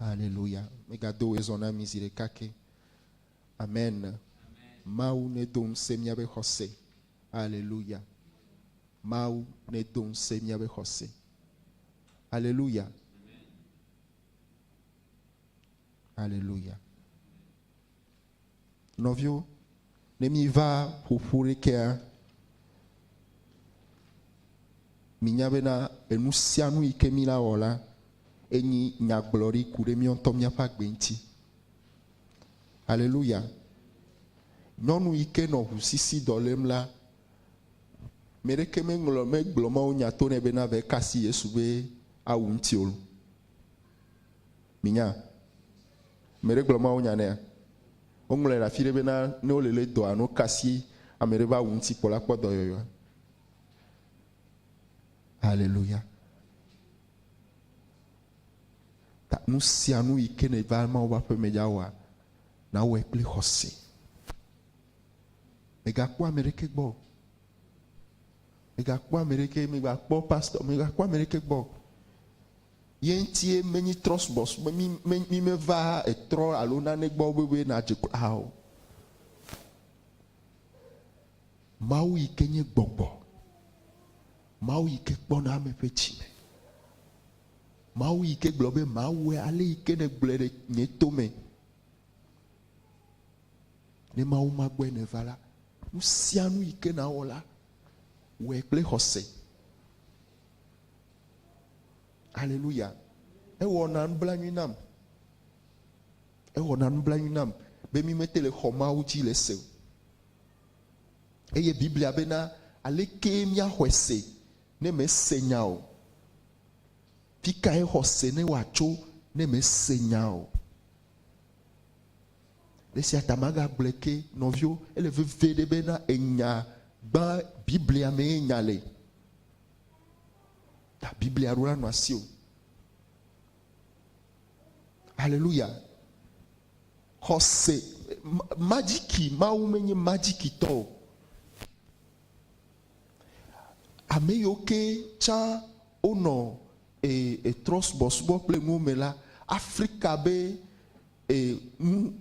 Aleluya. Megado wòe zɔ na mi zi ɖeka ke. Amen. Mawu nedo ŋusẽ míaƒe xɔse. Aleluya. Mawu nedo ŋusẽ míaƒe xɔse. Aleluya. Aleluya. Nɔviwo, ne míva ƒoƒu ɖekea, minya bena enu sia nu yi ke mi la wɔ la, enyi nyagblɔɖi ku ɖe míawo ŋutɔ míaƒe agbe ŋuti. Aleluya. Nyɔnu yi ke nɔ ʋusisi dɔ lém la, ame ɖeke meŋlɔ megblɔ mawunya to nɛ bena va kasi Yesu be awu ŋuti o. Minya? Ame ɖe gblɔ mawunya nɛa? Woŋlɔe ɖe afi ɖe bena ne wole lé dɔa, ne wokasi ame ɖe be awu ŋuti kpɔ la kpɔ dɔyɔyɔa. Aleluya. Ta nu sia nu yi ke nèva Mawu ƒe aƒe me dza wɔa, nawɔe kple xɔse. Mègakpɔ ame ɖeke gbɔ o. Mègakpɔ ame ɖeke, mègakpɔ pastor, mègakpɔ ame ɖeke gbɔ o. Ye ŋutie menyi trɔ subɔsubɔ, mi, mi, mi meva etrɔ alo nane gbɔ be be nadze kura o. Mawu yi ke nye gbɔgbɔ, Mawu yi ke kpɔna ame ƒe dzime. Mawu yi ke gblɔ be mawɔe ale yi ke nègblɔe ɖe nye to me. Ne Mawu ma gbɔe nèva la, nu sia nu yi ke nàwɔ la, wɔe kple xɔse. Aleluya. Ewɔna nublanui nam. Ewɔna nublanui nam be mi mete le xɔ Mawu dzi le se o. Eye Biblia bena, aleke míaxɔe se ne mese nya o? Fikae xɔse ne wòatso ne mese nya o? Le esia ta magagblɔe ke, nɔviwo, ele vevie ɖe bena enya gbã Biblia mee nya le. Ta Biblia ɖo la nɔ asiwò. Aleluya. Xɔse, majiki, Mawu menye majikitɔ o. Ame yiwo ke tsã wonɔ e, etrɔ subɔsubɔ kple nuwo me la, Afrika be e, nu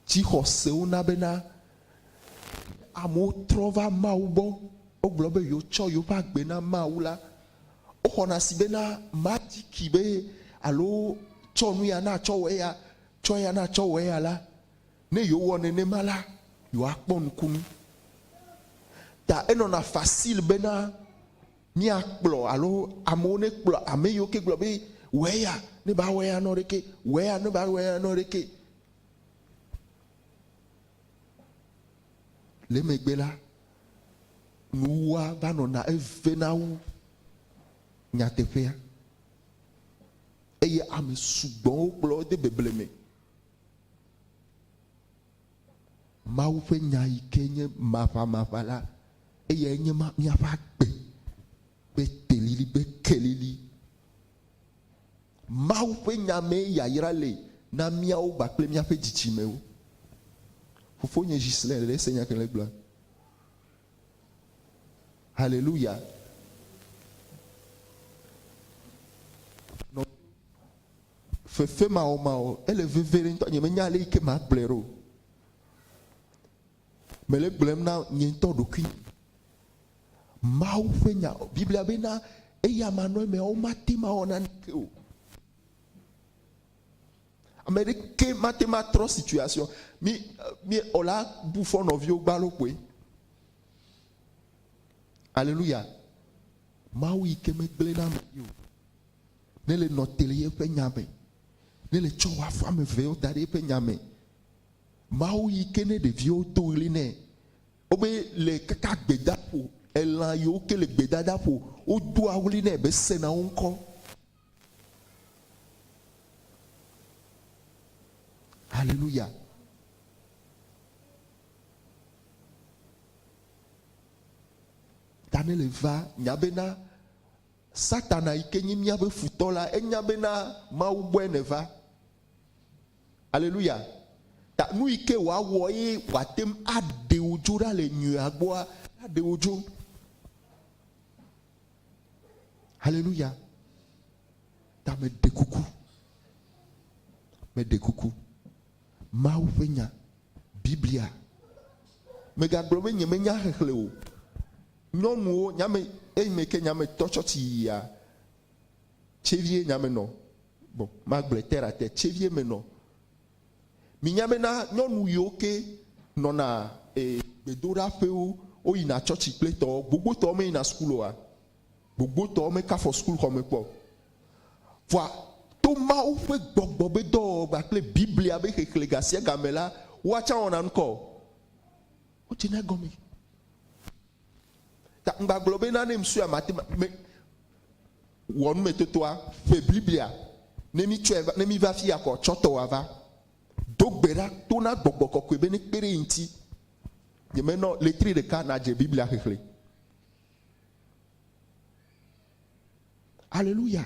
dzixɔsewo na bena amewo trɔ va Mawu gbɔ, wogblɔ be yewotsɔ yewoƒe agbe na Mawu la, woxɔna si bena majiki be alo tsɔ nu ya na tsɔ wɔ eya, tsɔ eya na tsɔ wɔ eya la, Ne yewowɔ nenema la, yewoakpɔ nukunu. Ta enɔna facile bena míakplɔ alo amewo nekplɔ ame yiwo ke gblɔ be wɔ eya ne ba wɔ eya nɔ ɖeke, wɔ eya ne ba wɔ eya nɔ ɖeke. Le emegbe la, nuwuwua va nɔna evena wu nyateƒea eye ame sugbɔwo kplɔ wo de beble me. Mawu ƒe nya yi ke nye maʋamaʋa la, eyae nye ma míaƒe agbe ƒe telili ƒe kelili. Mawu ƒe nya mee yayra le na míawo kpakple míaƒe dzidzimewo. Fofonye Ghislain ɖe ese nya ke le gblɔa. Haleluya. Nɔ Fefe mawɔmawɔ, ele veve ɖe ŋutɔ, nyemenya ale yi ke magblɔe ɖo o. Mele egblɔm na nye ŋutɔ ɖokuinye. Mawu ƒe nya, Biblia bena eya manɔ emea, womate ŋu awɔ naneke o. Ame ɖeke mate ŋu atrɔ situation. Mi, mi, wola bu fɔ nɔviwo gbalo kpoe. Aleluya. Mawu yi ke megblẽ na ame ɖi o. Ne le nɔ te le yeƒe nya me, ne le tsɔ wò afɔ ame evewo da ɖe eƒe nya me. Mawu yi ke ne ɖeviwo do ɣli nɛ, wobe le kaka gbedaƒo, elã yiwo ke le gbedadaƒo, wodoa ɣli nɛ be sena wo ŋkɔ. Haleluya. Ta ne le va nya bena Satana yi ke nyi míaƒe futɔ la, enya bena Mawu gbɔe nèva. Aleluya. Ta nu yi ke wòawɔ ye wòate ŋu aɖe wò dzo ɖa le nyuia gbɔa, aɖe wò dzo. Aleluya. Ta meɖe kuku. Meɖe kuku. Mawu ƒe Nya, Biblia. Mègagblɔ be nyemenya xexlẽ o. Nyɔnuwo, nya me, eyi me ke nya me tɔ tsɔtsi yia, tsevie nya me nɔ. Bon, magblɔe terre à terre, tsevie me nɔ. Minya bena nyɔnu yiwo ke nɔna e gbedoɖaƒewo, woyina tsɔtsi kple tɔwo, gbogbotɔwo meyina sukulu oa? Gbogbotɔwo mekafɔ sukulxɔ me kpɔ o. Vɔa to Mawu ƒe gbɔgbɔ be dɔwɔwɔ kpakple Biblia be xexlẽ gasiagame la, woatsã wɔna ŋkɔ o. Wodzena egɔme. Ta ŋgbagblɔ be nane ŋsua mate me wɔ numetotoa ƒe Biblia ne mi tsɔe va ne mi va fiya kɔ tsɔ tɔwòa va. Do gbe ɖa to na gbɔgbɔ kɔkɔe be ne kpe ɖe yi ŋuti. Nyemenɔ letri ɖeka nadze Biblia xexlẽ. Aleluya.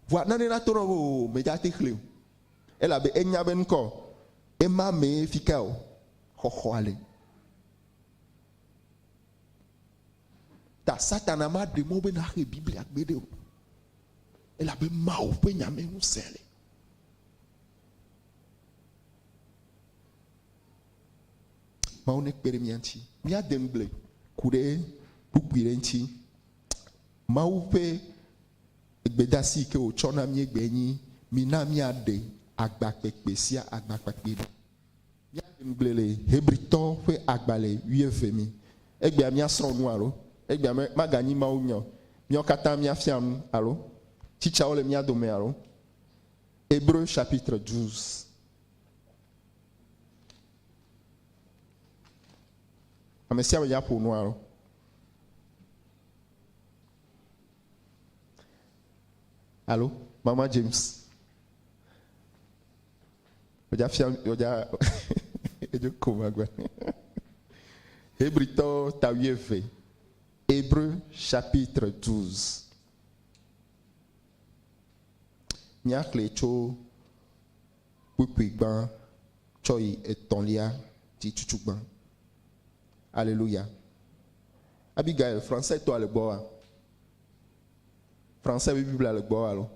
Vɔa nane na to nɔ be o medza te xlẽ o. Elabe enya be ŋkɔ ema mee fika o xɔxɔa le. Ta Satana maɖe mɔ be nàxlẽ Biblia gbeɖe o. Elabe Mawu ƒe nya mee ŋusẽ le. Mawu nekpe ɖe mía ŋuti. Míade ŋugble ku ɖe kpukpui ɖe ŋuti. Mawu ƒe gbedasi yi ke wòtsɔ na mí egbee nyi, Mina míaɖe agba kpekpe sia agba kpakpɛ ɖa. Míade ŋugble le Hebritɔwo ƒe agbalẽ wuieve me. Egbea míasrɔ̃ nu alo? Egbea me, maganyi Mawu nya o. Míawo katã míafia nu alo? Tsitsawo le mía dome alo? Hébreux chapitre 12. Ame sia ame ya ƒo nu alo? Alo, Mama James. Wodza fia, wodza edzo ko magbe. Hebritɔwo ta wuieve, Hébreux chapitre 12. Míaxlẽe tso kpukpui gbã tsɔ yi etɔ̃lia dzi tutugbã. Aleluya. Abigail, Françaitɔa le gbɔwòa? Français be Biblia le gbɔwòa alo?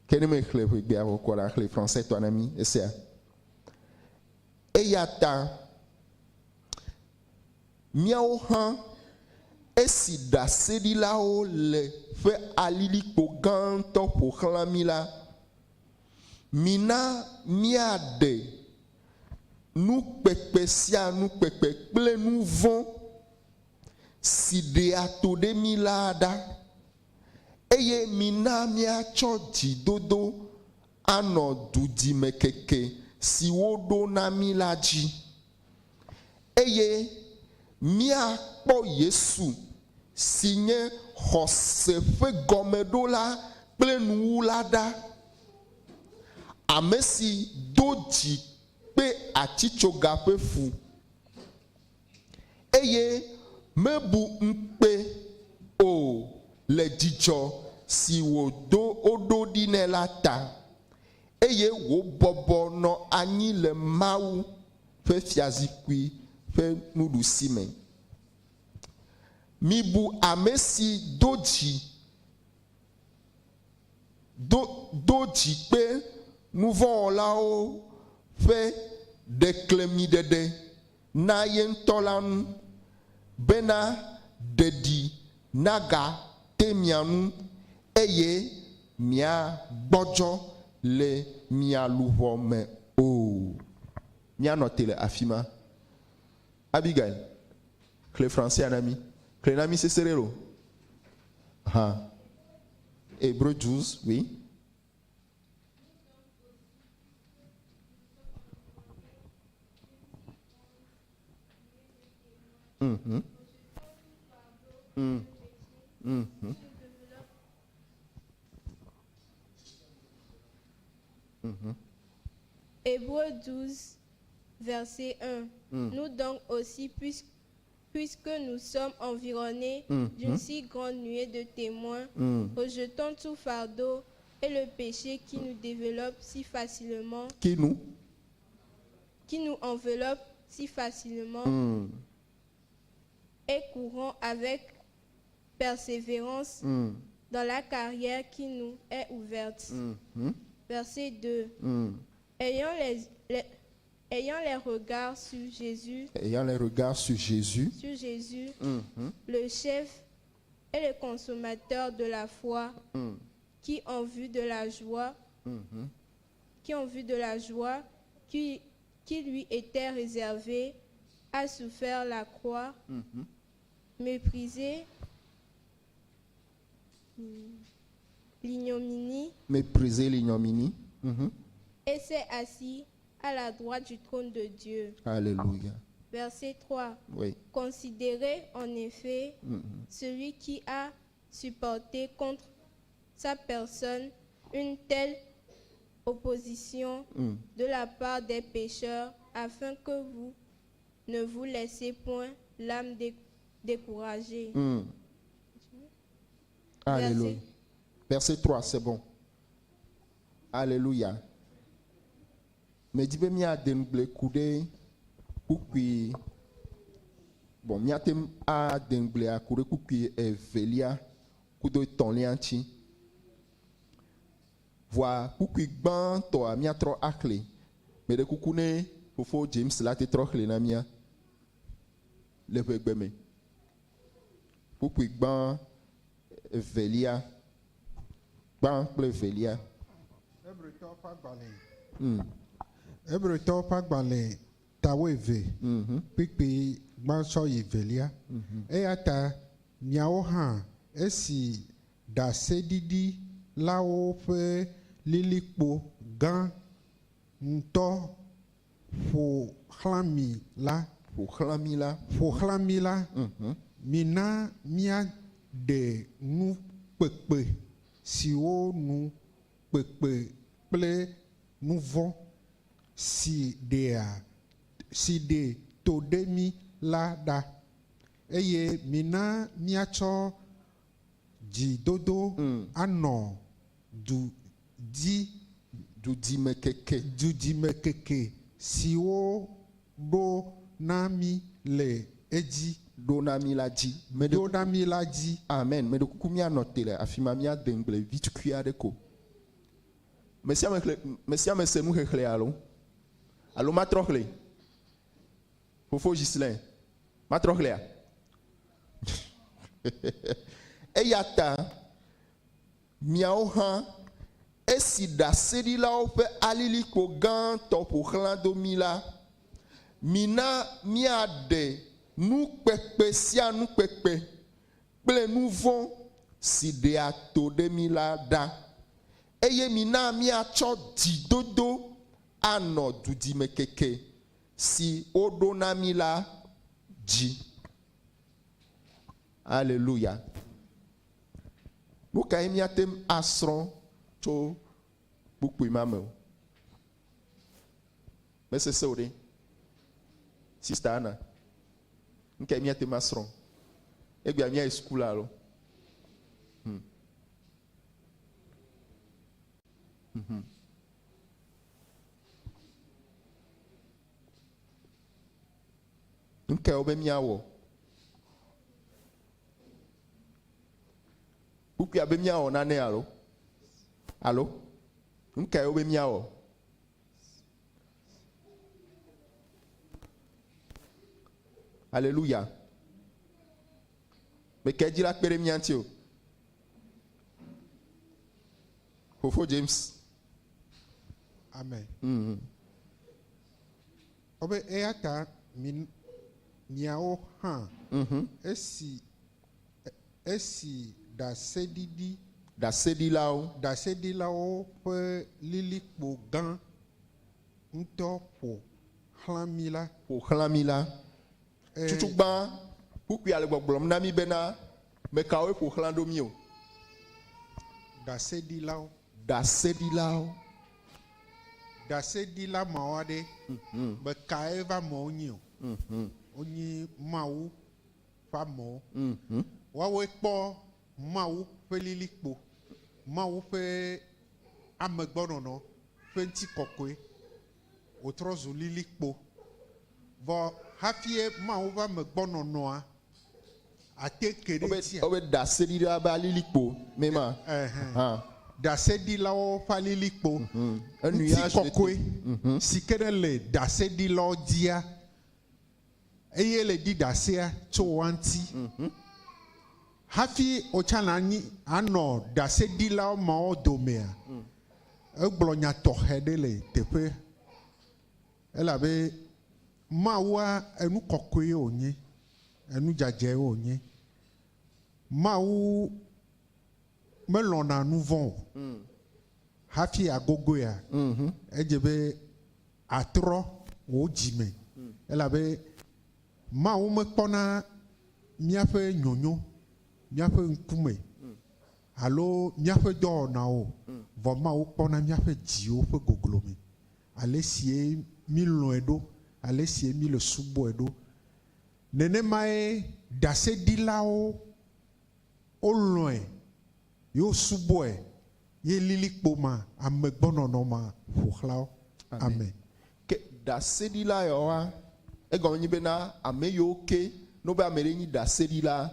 Ke ne mexlẽ ʋegbea vɔ kɔ la, xlẽ Françaitɔa na mí, esea? Eya ta Míawo hã, esi ɖaseɖilawo le ƒe alilikpo gãtɔ ƒo xlã mí la, mina míaɖe nu kpekpe sia nu kpekpe kple nu vɔ̃ si ɖea to ɖe mí la ɖa, eye mina míatsɔ dzidodo anɔ dudimekeke si woɖo na mí la dzi. Eye míakpɔ Yesu, si nye xɔse ƒe gɔmeɖola kple nuwula ɖa, ame si do dzi kpe atitsoga ƒe fu, eye mebu ŋukpe o le dzidzɔ si wòdo woɖo ɖi nɛ la ta, eye wòbɔbɔ nɔ anyi le Mawu ƒe fiazikpui ƒe nuɖusi me. Mibu ame si do dzi do do dzi kpe nuvɔ̃wɔlawo ƒe ɖeklemiɖeɖe na ye ŋutɔ la ŋu, bena ɖeɖi nagate mia ŋu eye miagbɔdzɔ le mia luʋɔ me o. Míanɔ te le afima. Abigail, xlẽ Francea na mí. Xlẽ na mí sese ɖe lo. Hã. Hébreux 12, oui. Mhm. Mm. Mhm. Hébreux 12, verset 1. Nous donc aussi, puisque, puisque nous sommes environnés d'une si grande nuée de témoins, rejetons tout fardeau et le péché qui nous développe si facilement, Qui nous qui nous enveloppe si facilement, et courons avec persévérance dans la carrière qui nous est ouverte. Verset 2. Ayant les, les- ayant les regards sur Jésus, Ayant les regards sur Jésus, sur Jésus, le chef et le consommateur de la foi, qui en vue de la joie, qui en vue de la joie qui, qui lui était réservée, a souffert la croix, méprisé l'ignominie, mépriser l'ignominie. et s'est assis à la droite du trône de Dieu. Alléluia. Verset 3. Oui. Considérez en effet celui qui a supporté contre sa personne une telle opposition de la part des pécheurs, afin que vous ne vous laissiez point l'âme découragée. Alléluia. Verset 3, c'est bon. Alléluia. Medi be míade ŋugble ku ɖe kpukpui bon míate ŋu ade ŋugblea ku ɖe kpukpui evelia kudo etɔ̃lia ŋuti. Vɔa kpukpui gbãtɔa míatrɔ axlẽ. Meɖe kuku ne fofo James la te trɔ xlẽ na mía le ʋegbe me. Kpukpui gbã evelia gbã kple evelia. Hebritɔwo ƒe agbalẽ. Hebritɔwo ƒe agbalẽ ta wuieve kpukpui gbã sɔ yi velia. Eya ta miawo hã esi ɖaseɖiɖilawo ƒe lilikpo gã ŋutɔ ƒo xlã mi la, Ƒo xlã mi la. ƒo xlã mi la, mina míaɖe nu kpekpe siwo nu kpekpe kple nu vɔ̃ si ɖea si ɖe to ɖe mí la ɖa eye mina míatsɔ dzidodo anɔ du dzi Dudimekeke. dudimekeke siwo ɖo na mí le edzi Ɖo na mi la dzi. Meɖe ɖo na mí la dzi. Amen. Meɖe kuku míanɔ te le afi ma míade ŋugble vi tukui aɖe ko. Me sia me xlẽ me sia me se nuxexlẽ alo alo matrɔ xlẽ. Fofo Gislain, matrɔ xlẽa? Eya ta miawo hã esi ɖaseɖilawo ƒe alilikpo gãtɔ ƒo xlã do mí la, mina míaɖe nukpekpe sia nukpekpe kple nu vɔ̃ si ɖea to ɖe mí la ɖa, eye mina míatsɔ dzidodo anɔ dudimekeke si woɖo na mí la dzi. Aleluya. Nu kae míate ŋu asrɔ̃ tso kpukpui ma me o? Mesese o ɖe. Sista Anna, nu kae míate ŋu asrɔ̃? Egbea míayi sukula alo? Nu kae wobe míawɔ? Kpukpuia be míawɔ nane alo? Alo? Nu kae wobe míawɔ? Aleluya. Meke edzi la kpe ɖe mía ŋuti o. Fofo James. Amen. Wobe eya ta mi miawo hã esi esi ɖaseɖiɖi Ɖaseɖilawo. ɖaseɖilawo ƒe lilikpo gã ŋutɔ ƒo xlã mí la, ƒo xlã mí la. Tutugbã kpukpuia le gbɔgblɔm na mí bena mekawoe ƒo xlã ɖo mí o. Ɖaseɖilawo. Ɖaseɖilawo. Ɖaseɖila mawo aɖe mekae va amewo nyi o. Wonyi Mawu ƒe amewo. Woawoe kpɔ Mawu ƒe lilikpo, Mawu ƒe amegbɔnɔnɔ ƒe ŋutikɔkɔe wòtrɔ zu lilikpo. Vɔ hafie Mawu ƒe amegbɔnɔnɔa ate ke ɖe Wobe eŋutia. wobe ɖaseɖiɖa be alilikpo me ma. Ɛhɛn. Hã. Ɖaseɖilawo ƒe alilikpo, Enu ya ŋutikɔkɔe si ke ɖe le ɖaseɖilawo dzia, eye le ɖi ɖasea tso woa ŋuti. Hafi wotsã nanyi anɔ ɖaseɖilawo mawo domea, egblɔ nya tɔxɛ ɖe le teƒe elabe Mawua enu kɔkɔe wònye, enu dzadzɛ wònye. Mawu melɔ̃na nu vɔ̃ o. Hafi agogoea, edze be àtrɔ wò dzi me elabe Mawu mekpɔna míaƒe nyonyo, míaƒe ŋkume alo míaƒe dɔwɔnawo o, vɔ Mawu kpɔna míaƒe dziwo ƒe goglome, alesie mílɔ̃e ɖo, alesie míle subɔe ɖo. Nenemae ɖaseɖilawo wolɔ̃e ye wosubɔe ye lilikpo ma, amegbɔnɔnɔ ma ƒo xlã wo. Amen. Ke ɖaseɖila yawoa, egɔme nyi bena ame yiwo ke, ne wobe ame ɖe nyi ɖaseɖila,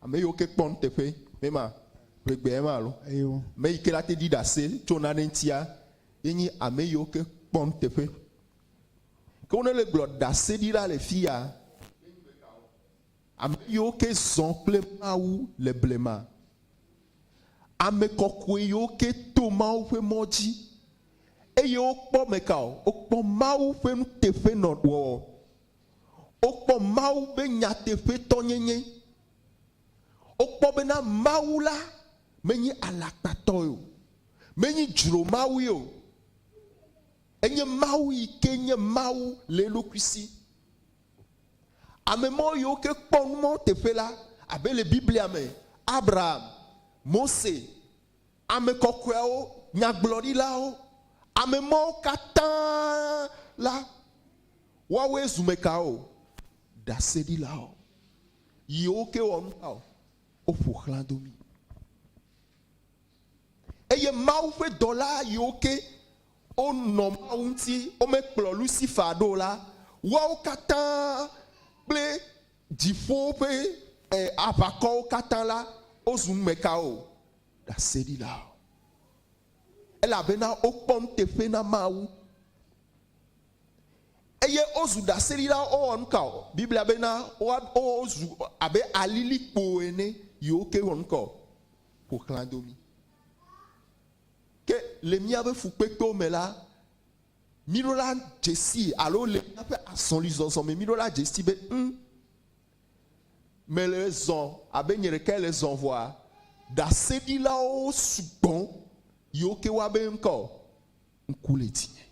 ame yiwo ke kpɔ nuteƒe, me ma, ƒlegbe ema alo? Eyo. Ame yi ke la te ɖi ɖase tso nane ŋutia, ye nyi ame yiwo ke kpɔ nuteƒe. Ke wo ne le gblɔ ɖaseɖila le fiya, Ame yiwo ke zɔ kple Mawu le blema, ame kɔkɔe yiwo ke to Mawu ƒe mɔ dzi, eye wokpɔ meka o? Wokpɔ Mawu ƒe nuteƒenɔwɔwɔ. Wokpɔ Mawu ƒe nyateƒetɔnyenye. Wokpɔ bena Mawu la menye alakpatɔ o, menye dzro Mawue o. Enye Mawu yi ke nye Mawu le eɖokui si. Ame mawo yiwo ke kpɔ nu mawo teƒe la, abe le Biblia me, Abraham, Mose, ame kɔkɔeawo, nyagblɔɖilawo, ame mawo katã la, woawoe zu mekawo? Ɖaseɖilawo. Yiwo ke wɔ nu ka o? Woƒo xlã do mí. Eye Mawu ƒe dɔla yiwo ke wonɔ Mawu ŋuti, womekplɔ Lusifa ɖo o la, woawo katã kple dziƒo ƒe aʋakɔwo katã la, wozu numekawo? Ɖaseɖilawo. Elabena wokpɔ nuteƒe na Mawu. Eye wozu ɖaseɖilawo, wowɔ nuka o? Biblia bena wozu abe alilikpo ene yiwo ke wɔ nuka o? Ƒo xlã do mí. Ke le míaƒe fukpekpewo me la, míɖo la dze sii, alo le míaƒe azɔlizɔzɔ me, míɖo la dze sii be, Ŋ, mele zɔ abe nye ɖekae le zɔ vɔa, ɖaseɖilawo sugbɔ yiwo ke woabe ŋkɔ ŋku le dzinye.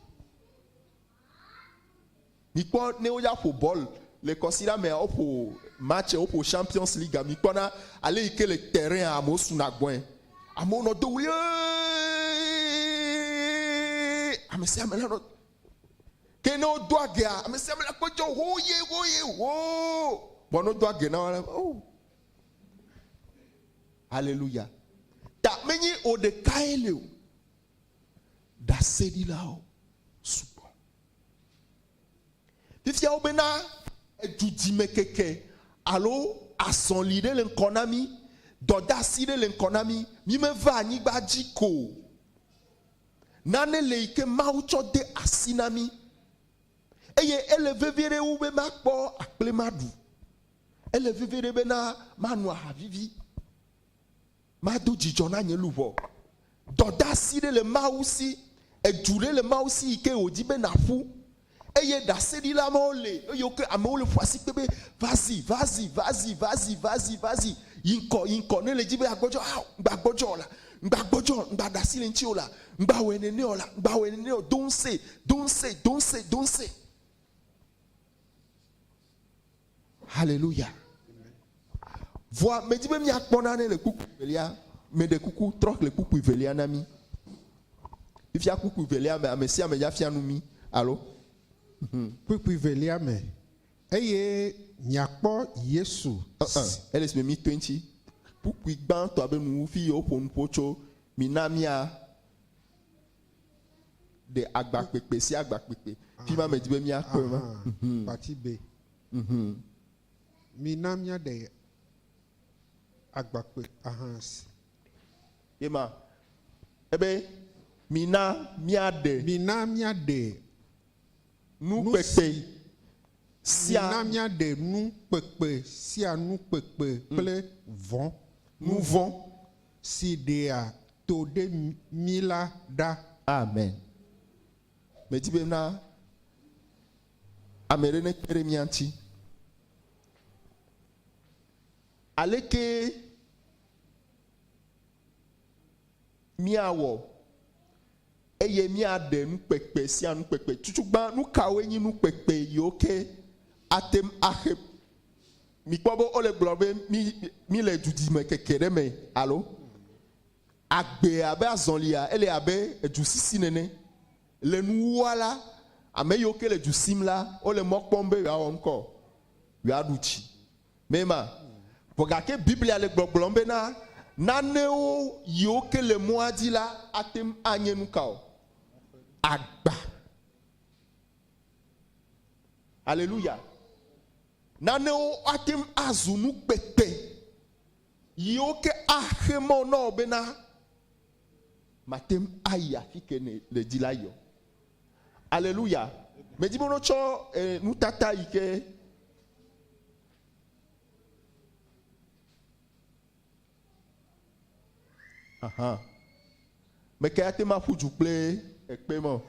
Mikpɔ ne woya ƒo bɔl le kɔsiɖa mea, woƒo match, woƒo Champions League, mikpɔna ale yi ke le terrain amewo suna gbɔe. Amewo nɔ do ɣli eeeeee, ame sia ame la nɔ ke ne wodo agea, ame sia ame la kpɔ dzɔ hoye hoye hoo. Vɔ ne wodo age na wo la, oh. Hallelujah. Ta menye wò ɖekae le o. Ɖaseɖilawo sugbɔ. Fifia wobena edudimekeke alo azɔli ɖe le ŋkɔ na mí, dɔdeasi ɖe le ŋkɔ na mí, mímeva anyigba dzi ko o. Nane le yi ke Mawu tsɔ de asi na mí eye ele vevie ɖe wu be makpɔ akple maɖu. Ele vevie ɖe bena mano aha vivi. Mado dzidzɔ na nye luʋɔ. Dɔdeasi ɖe le Mawu si, edu ɖe le Mawu si yi ke wòdi be nàƒu. Eye ɖaseɖila mawo le, eye wo ke amewo le ƒo asi kpe be, Va zi, va zi, va zi, va zi, va zi, va zi, yi ŋkɔ, yi ŋkɔ. Ne ele dzi be yeagbɔdzɔ, ao, ŋgba gbɔdzɔ o la, ŋgba gbɔdzɔ o, ŋgba ɖe asi le ŋuti o la, ŋgba wɔe nene o la, ŋgba wɔe nene o, do ŋusẽ, do ŋusẽ, do ŋusẽ, do ŋusẽ. Haleluya. Vɔa medi be míakpɔ nane le kpukpui velia. Meɖe kuku trɔ xlẽ kpukpui velia na mí. Fifia kpukpui velia me ame sia ame ya fia nu mí alo? Mhm. Kpukpui velia me eye miakpɔ Yesu. Ẽ, ele esime mítoe ŋuti. Kpukpui gbãtɔ abe nuwu fi yi woƒo nuƒo tso mina mía ɖe agba kpekpe sia agba kpekpe. Fi ma medi be míakpɔe ma. Mhm. Partie B. Mhm. Mina míaɖe agba kpe ahan. Ye ma. Ebe mina míaɖe. Mina míaɖe nu nu kpekpe si sia. Mina míaɖe nu kpekpe sia nu kpekpe kple vɔ̃. Nu vɔ̃. Si ɖea to ɖe mí la ɖa. Amen. Medi be na ame ɖe nekpe ɖe mía ŋuti. Aleke míawɔ eye míaɖe nu kpekpe sia nu kpekpe? Tutugbã, nu kawoe nye nu kpekpe yiwo ke ate ŋu axe? Mikpɔ be wole gblɔ be mí, míle dudime keke ɖe me alo? Agbe abe azɔlia, ele abe edu sisi nene. Le nuwuwua la, ame yiwo ke le du sim la, wole mɔ kpɔm be yewoawɔ ŋkɔ, yewoaɖu dzi. Mee ma? Vɔ gake Biblia le gbɔgblɔm bena nanewo yiwo ke le mɔa dzi la ate ŋu anye nuka o? Agba. Aleluya. Nanewo ate ŋu azu nu kpekpe yiwo ke axe mɔ na wò bena mate ŋu ayi afi ke nèle dzi la yi o. Aleluya. Medi be wotsɔ eh, nutata yi ke Aha. Meke ate ŋu aƒu du kple ekpe mɔ.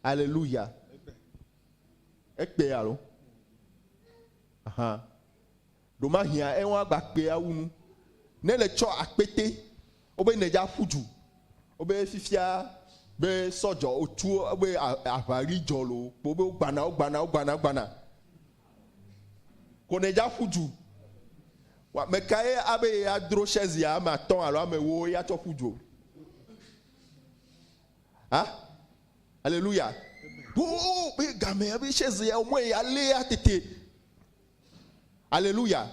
Aleluya. Ekpe alo? Aha. Ɖomahia eŋu agba kpe awu nu. Ne le tsɔ akpete, wobe nedza ƒu du. Wobe fifia be sɔdzɔ wotu wobe aʋaɣli dzɔ loo kpo wobe wogbana wogbana wogbana wogbana. Ko nedza ƒu du. Wa mekae abe yeadro chaise ame atɔ̃ alo ame ewo ye atsɔ ƒu du o. Ha? Alléluia. Oo, be game abe chaise ya mɔ ya lé tete. Aleluya.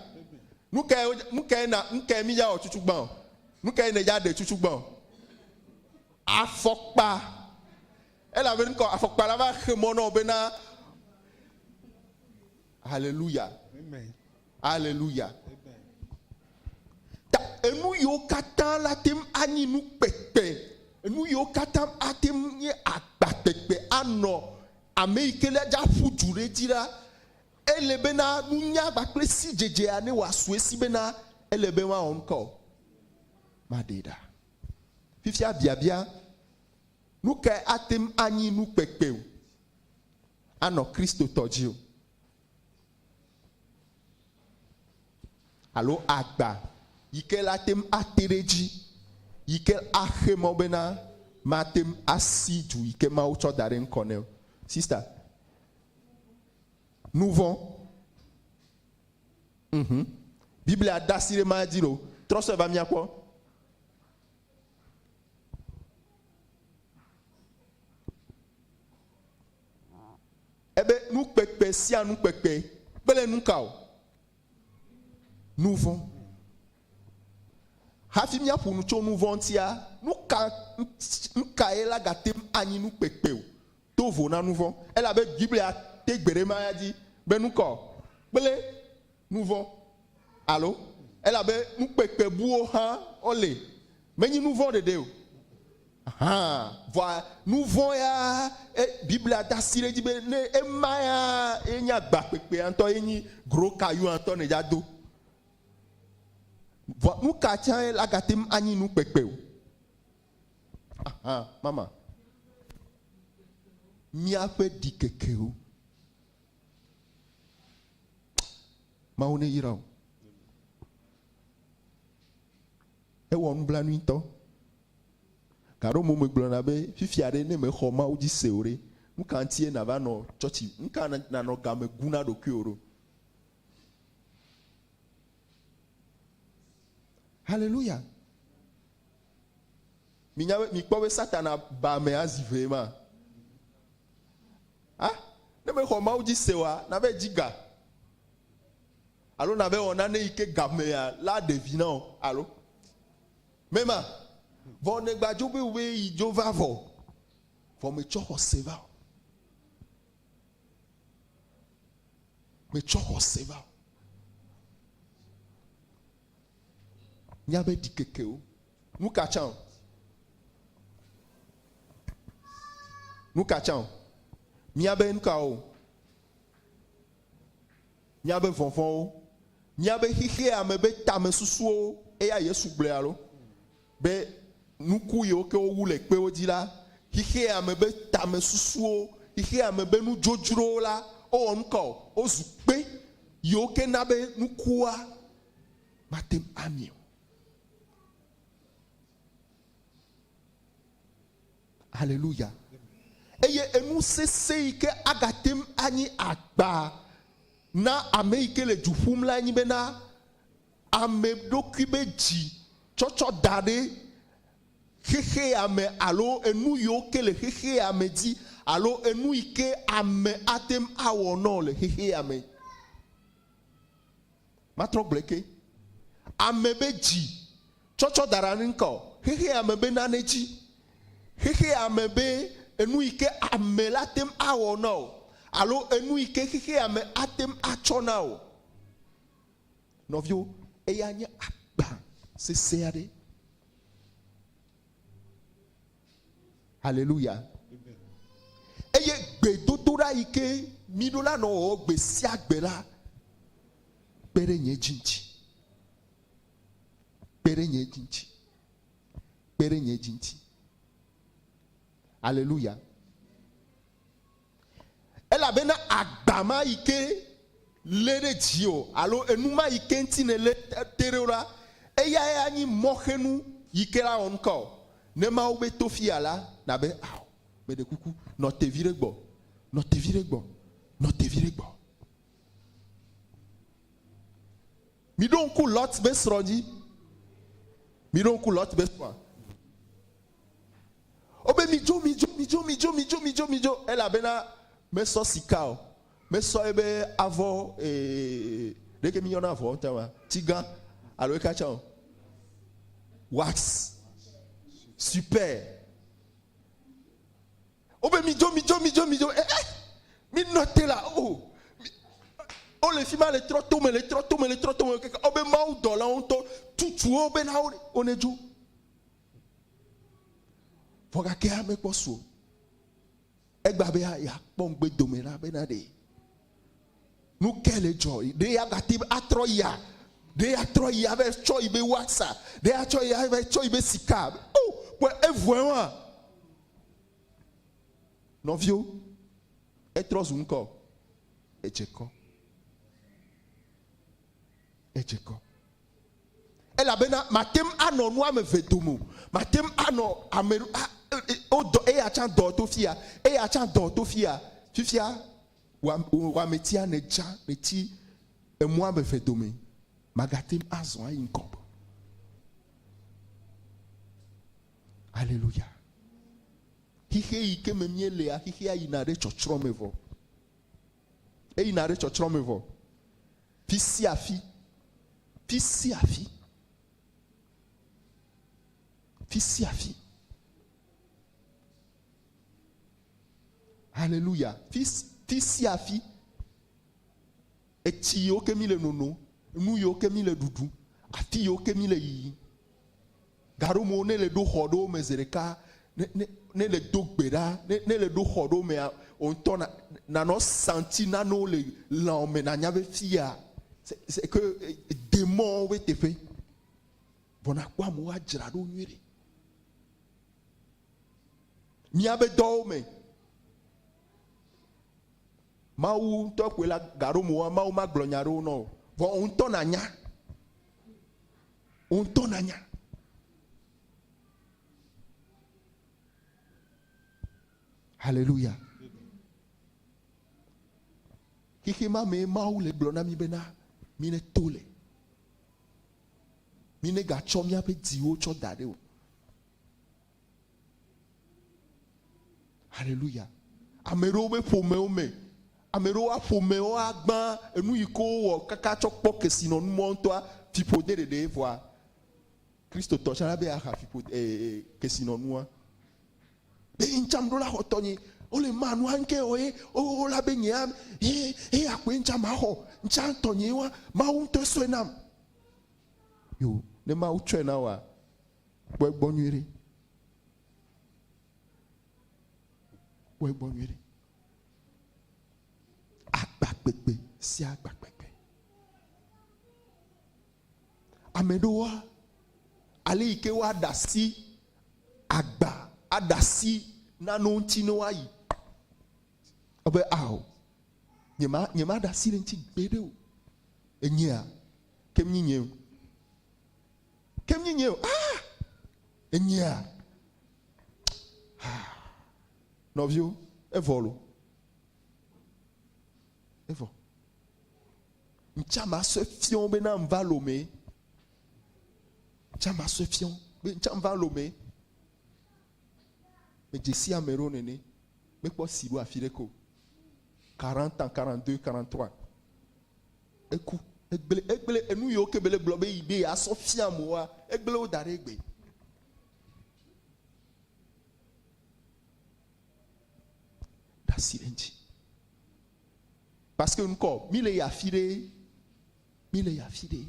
Nu kae nu kae na nu kae mídza wɔ tutu gbã o? Nu kae nèdza ɖe tutu gbã o? Afɔkpa. Elabe ŋkɔ afɔkpa la va xe mɔ na wò bena Aleluya. Aleluya. Ta enu yiwo katã la te ŋu anyi nu kpekpe, enu yiwo katã ate ŋu nye agba kpekpe anɔ ame yi ke la dza ƒu du ɖe edzi la, Ele bena nunya kpakple sidzedzea ne wòasu esi bena ele be woawɔ nuka o? Maɖee ɖa. Fifia biabia, Nukae ate ŋu anyi nu kpekpe o anɔ Kristotɔ dzi o? Alo agba yi ke la te ŋu ate ɖe edzi, yi ke axe mɔ bena mate ŋu asi du yi ke Mawu tsɔ da ɖe ŋkɔ nɛ o? Sista. Nuvɔ̃. Mhm. Biblia da asi ɖe ma dzi lo. Trɔ sɔe va míakpɔ. Ebe nu kpekpe sia nu kpekpe kple nu ka o? Nuvɔ̃. Hafi míaƒo nu tso nuvɔ̃ ŋutia, nu ka nu kae la gate ŋu anyi nu kpekpe o? To vo na nuvɔ̃. Elabe Biblia te gbe ɖe ema dzi be nukɔ kple nuvɔ̃ alo elabe nukpekpe buwo hã wole. Menye nuvɔ̃ ɖeɖe o. Hã vɔa nuvɔ̃ ya e, Biblia da asi ɖe edzi be ne ema ya ye nye agba kpekpea ŋutɔ ye nyi gro kayua ŋutɔ nèdza do. Vɔa nu ka tsãe la gate ŋu anyi nukpekpe o? Aha, mama. Míaƒe ɖikekewo. Mawu neyra wò. Ewɔ nublanui ŋutɔ. Gaɖo mo megblɔna be fifia ɖe ne mexɔ Mawu dzi se o ɖe, nu ka ŋutie nàva nɔ tsɔtsi, nu ka nànɔ game gu na ɖokuiwò ɖo? Haleluya. Minya be mikpɔ be Satana ba ame azi vee ma. Ah, ne mexɔ Mawu dzi se oa, nave dzi ga. Alo nave wɔ nane yi ke gamea la ɖe vi na wò alo. Mema, vɔ negba dzo be wobe yi dzo va vɔ. Vɔ metsɔ xɔse va o. Metsɔ xɔse va o. Míaƒe ɖikekewo. Nu ka tsã o? Nu ka tsã o? Míaƒe nu kawo? Míaƒe vɔvɔ̃wo, míaƒe xexea me be tamesusuwo, eya Yesu gblɔe alo? Be nuku yiwo ke wowu le kpewo dzi la, xexea me be tamesusuwo, xexea me be nudzodzrowo la, wowɔ nu ka o? Wozu kpe yiwo ke na be nukua mate ŋu amie o. Haleluya. Eye enu sesẽ yi ke agate ŋu anyi agba na ame yi ke le du ƒum lae nye bena ame ɖokui be dzi tsɔtsɔ da ɖe xexea me alo enu yiwo ke le xexea me dzi alo enu yi ke ame ate ŋu awɔ nɔ le xexea me. Matrɔ gblɔe ke. Ame be dzi tsɔtsɔ da ɖe anyi ŋka o. Xexea me be nane dzi. Xexea me be enu yi ke ame la tem awɔ na wò alo enu yi ke xexea me atem atsɔ na wò. Nɔviwo, eya nye agba sesẽ aɖe. Haleluya. Eye gbedodoɖa yi ke míɖo la nɔ wɔwɔ gbe sia gbe la, kpe ɖe nye dzi ŋuti. Kpe ɖe nye dzi ŋuti. Kpe ɖe nye dzi ŋuti. Haleluya. Elabena agba ma yi ke lé ɖe dziwò alo enu ma yi ke ŋuti nèlé te ɖo la, eyae anyi mɔxenu yi ke la wɔ nuka o. Ne Mawu be to fiya la, nàbe, Ao, meɖe kuku, nɔ te viɖe gbɔ, nɔ te viɖe gbɔ, nɔ te viɖe gbɔ. Miɖo ŋku Lot be srɔ̃ dzi. Miɖo ŋku Lot be srɔ̃a. Wobe midzo, midzo, midzo, midzo, midzo, midzo, midzo, elabena mesɔ sika o, mesɔ ebe avɔ ee, ɖeke miyɔna avɔ ŋutɔ ma, tsigã alo eka tsã o, wax, super. Wobe midzo, midzo, midzo, midzo, eh, eh, minɔ te la, o, wole fi ma le trɔ tome, le trɔ tome, le trɔ tome, kaka wobe mawudɔlawo ŋutɔ tutu wo bena wonedzo. Vɔ gake ame kpɔ su o. Egba be yeakpɔ ŋugbe dome la bena ɖe nu ke le dzɔ ɖe yeagate atrɔ yia ɖe yeatrɔ yi ave tsɔ yi be waxa ɖe atsɔ yi ave tsɔ yi be sika o kpɔ evɔe wa nɔviwo etrɔ zu ŋkɔ edze kɔ edze kɔ. Elabena mate ŋu anɔ nu ame eve dome o. Mate ŋu anɔ ame wodɔ eya tsã dɔ to fia, eya tsã dɔ to fia. Fifia wò ametia nèdza nètsi emɔ ame eve dome. Màgate ŋu azɔ ayi ŋgɔ o. Aleluya. Xixe yi ke me míelea, xixea yina ɖe tsɔtsrɔ̃ me vɔ. Eyina ɖe tsɔtsrɔ̃ me vɔ. Fi sia fi. Fi sia fi. Fi sia fi. Haleluya. Fi, fi sia fi. Etsi yiwo ke mi le nono, nu yiwo ke mi le ɖuɖu, afi yiwo ke mi le yiyi. Gaɖomewo ne le ɖo xɔ ɖewo me zeɖeka, ne, ne, ne le do gbe ɖa, ne, ne le ɖo xɔ ɖewo mea, wò ŋutɔ na, nanɔ santi nanewo le lãwò me nanya be fiya, c'est, c'est que demɔwo be teƒe. Vɔ nakpɔ amewo adzra ɖo nyuie ɖe. Míabe dɔwo me. Mawu ŋutɔ koe la gaɖomewoa, Mawu magblɔ nya aɖewo nɔ o. Vɔ wò ŋutɔ nanya. Wò ŋutɔ nanya. Haleluya. Xexe ma mee Mawu le gblɔ na mí bena mí ne to le. Mí ne gatsɔ míaƒe dziwo tsɔ da ɖe o. Haleluya. Ame ɖewo be ƒomewo me, ame ɖewo woa ƒomewo agbã enu yi ke wowɔ kaka tsɔ kpɔ kesinɔnu mɔ ŋutɔa, fiƒode ɖeɖe vɔa Kristotɔ tsã la be yeaxa fiƒode ee kesinɔnua. Be ŋtsã ɖo la xɔ tɔnye, wole ma nua ŋke wɔ ye, wo la be nyea ye eya koe ŋtsã maxɔ, ŋtsã tɔnye wa, Mawu ŋutɔe sɔe nam. Yo. Ne Mawu tsɔe na wòa, kpɔ egbɔ nyuiɖe. Kpɔ egbɔ nyuiɖe. Agba kpekpe sia agba kpekpe. Ame ɖewoa, ale yi ke woaɖe asi agba, aɖe asi nanewo ŋuti ne woayi. Ebe ao, nyema, nyemaɖe asi le eŋuti gbeɖe o. Enyea, ke mí nye o. Ke mí nye o. Ah! Enyea. Ah! Nɔviwo, evɔ lo. Evɔ. Ŋtsa masɔe fiɔ bena ŋva lome. Ŋtsa masɔe fiɔ be ŋtsa ŋva lome. Medze si ame ɖewo nene. Mekpɔ si ɖo afi ɖeke o. 40 ans, 42, 43. Eku. Egble, egble enu yiwo ke bele gblɔ be yi be yeasɔ fia amewoa, egble wo da ɖe egbe. Ɖe asi ɖe eŋuti. Parce que ŋkɔ, mi le yi afi ɖe, mi le yi afi ɖe.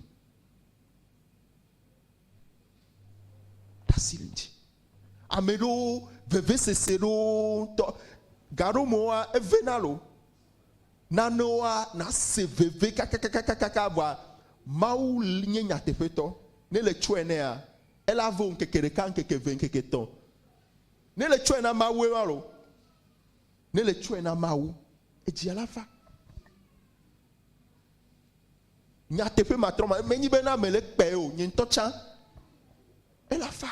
Ɖe asi le ŋuti. Ame ɖewo vevesese ɖewo ŋutɔ gaɖomewoa evena lo. Nanewoa nase veve kakakakakaka vɔa Mawu nye nyateƒetɔ. Ne le tsɔe nɛa, ela ve ŋkeke ɖeka, ŋkeke eve, ŋkeke etɔ̃. Ne le tsɔe na Mawue wa lo. Ne le tsɔe na Mawu, edzia la va. Nyateƒe matrɔ ma, menyi be na ame le kpɛ o, nye ŋutɔ tsã, ela fa.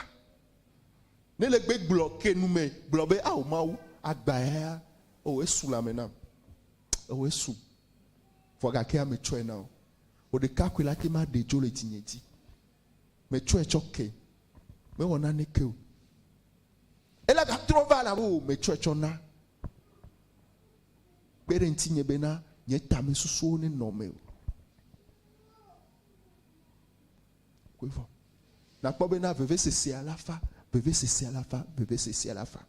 Ne le gbe gblɔ ke nu me gblɔ be ao Mawu, agba ya, o esu le ame nam. O esu. Vɔ gake ame tsɔe na o. Wò ɖeka koe la te ma ɖe dzo le dzinye dzi. Metsɔe tsɔ ke. Mewɔ naneke o. Ela gatrɔ va elabe o metsɔe tsɔ na. Kpe ɖe ŋutinye bena nye tamesusuwo nenɔ me o. Koe vɔ. Nakpɔ bena vevesesea la fa, vevesesea la fa, vevesesea la fa.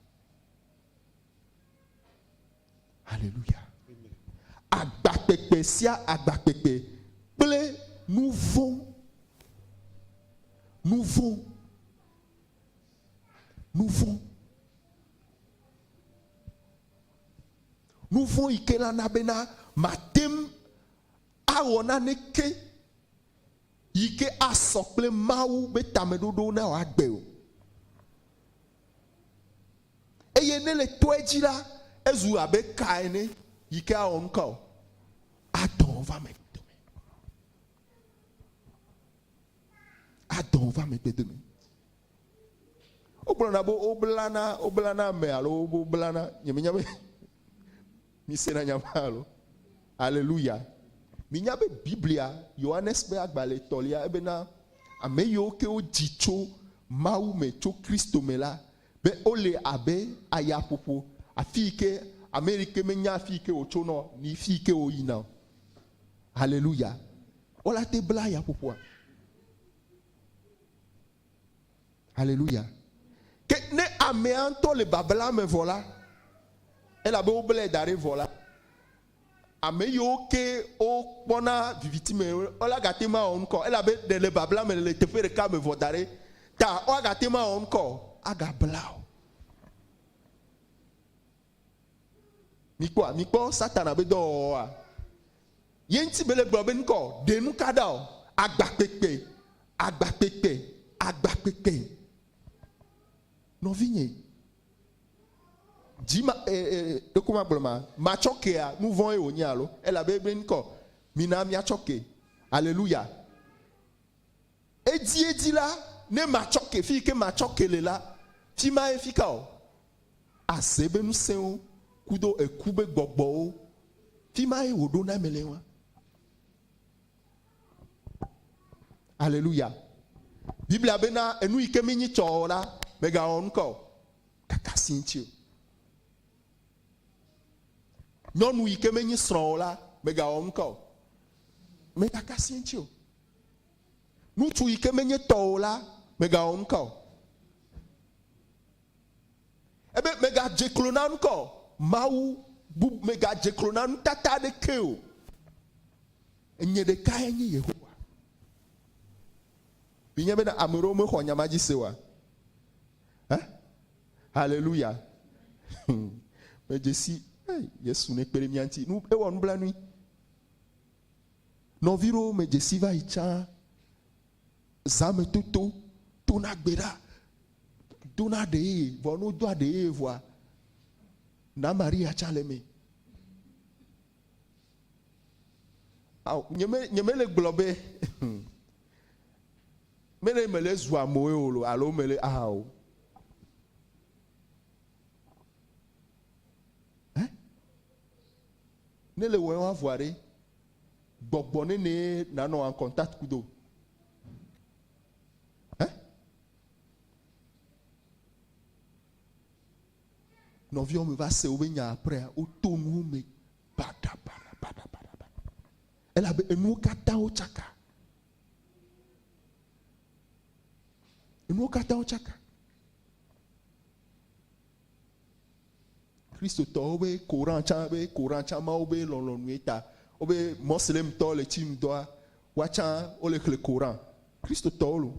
Haleluya. Agba kpekpe sia agba kpekpe kple nuvɔ̃, nuvɔ̃. Nuvɔ̃. Nuvɔ̃ yi ke la na bena mate ŋu awɔ naneke yi ke asɔ kple Mawu be tameɖoɖowo na wòagbe o. Eye ne le to edzi la, ezu abe ka ene yi ke awɔ nuka o? Adɔ va ame dome. Adɔ va ame dome. Wogblɔna be woblana, woblana ame alo woblana, nyemenya be misena nya ma alo. Aleluya. Minya be Biblia, Yohanes ƒe agbalẽ etɔ̃lia, ebena ame yiwo ke wodzi tso Mawu me, tso Kristo me la, be wole abe ayaƒoƒo, afi yi ke ame yi ke menya afi yi ke wòtsona o, ni fi yi ke wòyina o. Aleluya. Wola te bla ayaƒoƒoa. Haleluya. Ke ne amea ŋutɔ le babla me vɔ la, elabe woblae da ɖi vɔ la, ame yiwo ke wokpɔna viviti me woagate ŋu awɔ ŋkɔ elabe ɖe le babla me le teƒe ɖeka me vɔ da ɖi ta woagate ŋu awɔ ŋkɔ agabla o. Mikpɔa, mikpɔ Satana be dɔwɔwɔa? Ye ŋuti be le gblɔ be ŋkɔ, ɖe nuka ɖa o? Agba kpekpe, agba kpekpe, agba kpekpe. Nɔvinye, dzi ma, e, e, ɖeko magblɔ ma, matsɔ kea, nuvɔ̃ ye wònye alo? Elabe ebe ŋkɔ, mina míatsɔ ke. Aleluya. Edziedzi la, ne matsɔ ke, fi yi ke matsɔ ke le la, fi ma ye fika o? Aze be ŋusẽwo kudo eku be gbɔgbɔwo, fi ma ye wòɖo na eme le wa. Aleluya. Biblia bena enu yi ke menyi tsɔ o la, mègawɔ nuka o, kaka asi ŋuti o. Nyɔnu yi ke menyi srɔ̃ o la, mègawɔ nuka o, mègaka asi ŋuti o. Ŋutsu yi ke menye tɔwò o la, mègawɔ nuka o. Ebe mègadze klo na nuka o. Mawu bu, mègadze klo na nutata aɖeke o. Enye ɖekae nye Yehowa. Minye bena ame ɖewo mexɔ nya ma dzi se oa? Hã? Haleluya. Medze si, ei, Yesu nekpe ɖe mía ŋuti. Nu, ewɔ nublanui. Nɔvi ɖewo medze si va yi tsã, zãme toto, tona gbe ɖa, dona ɖe yeye, vɔ ne wodoa ɖe yeye vɔa, na Maria tsã le eme. Ao, nyeme, nyemele gblɔ be mele mele zu amewoe o lo, alo mele aha o. Eh? Ne le wɔe wa vɔa ɖe, gbɔgbɔ nene nanɔ en contact kudo. Eh? Nɔviwo me va se wobe nya aprea, woto nuwo me baɖa baɖa baɖa baɖa baɖa. Elabe enuwo katã wotsaka. Enuwo katã wotsaka. Kristotɔwo be Koran tsã be Koran tsã Mawu be lɔlɔ̃nue ta. Wobe Mɔslemtɔwo le tsi nu dɔa, woatsã wole xlẽ Koran. Kristotɔwo lo.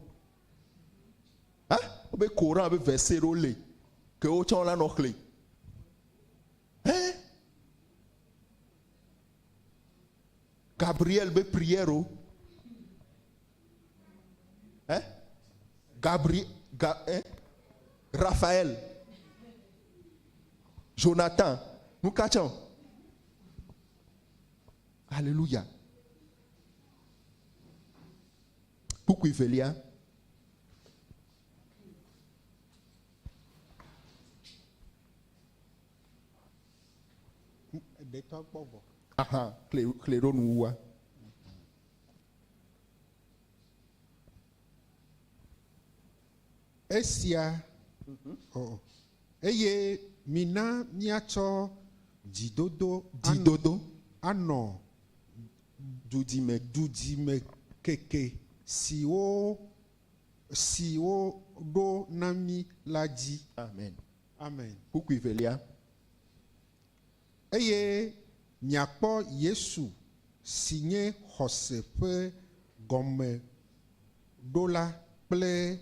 Ha? Wobe Koran be verset ɖewo le ke wotsã wola nɔ xlẽ. Hɛ? Gabriel be prière o. Hein? Gabriel, Ga, hein? Raphaël, Jonathan, nous catchons. Alléluia. Kpukpui velia. Ɖetɔ gbɔ vɔ. Aha, xlẽ xlẽ ɖo nuwuwua. Esia, oh, eye mina míatsɔ dzidodo Dzidodo. anɔ Dudime. dudime keke siwo siwo ɖo na mí la dzi. Amen. Amen. Kpukpui velia. Eye miakpɔ Yesu si nye xɔse ƒe gɔmeɖola kple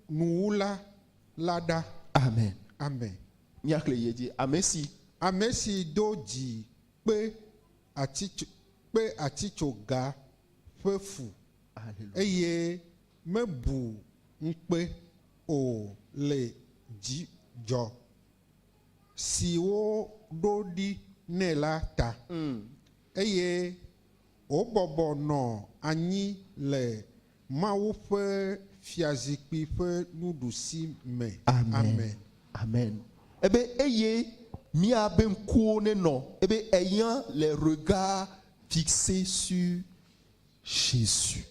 nuwula la ɖa. Amen. Amen. Míaxlẽ yi edzi. Ame si. Ame si do dzi kpe kpe atitsoga ƒe fu, eye mebu ŋukpe o le dzidzɔ si woɖo ɖi nɛ la ta, eye wòbɔbɔ nɔ anyi le Mawu ƒe fiazikpui ƒe nuɖusi me. Amen. Amen. Ebe eye míabe ŋkuwo nenɔ ebe ayant les regards fixés sur Jésus.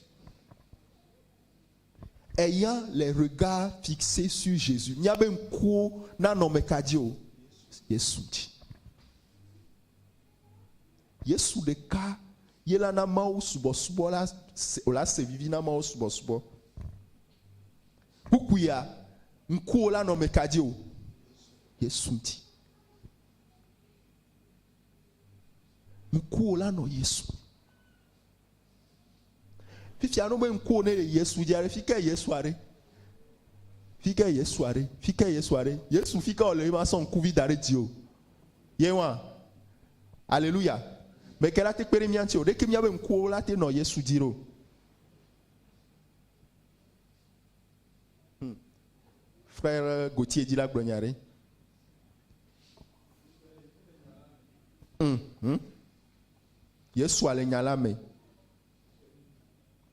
Ayant les regards fixés sur Jésus. Míabe ŋkuwo nanɔ ame ka dzi o? Yesu dzi. Yesu ɖeka ye la na Mawu subɔsubɔ la se, wòla se vivi na Mawu subɔsubɔ. Kpukpuia, ŋkuwo la nɔ ame ka dzi o? Yesu dzi. Ŋkuwo la nɔ Yesu. Fifia no be ŋkuwo ne le Yesu dzi aɖe, fike Yesu aɖe? Fike Yesu aɖe? Fike Yesu aɖe? Yesu fike wòle ye ma sɔ ŋkuvi da ɖe dzi o. Ye wa. Aleluya. Meke la te kpe ɖe mía ŋuti o. Ɖeke míabe ŋkuwo la te nɔ Yesu dzi ɖo. Frère Gauthier dzi la gblɔ nya ɖe. Yesua le nya la me.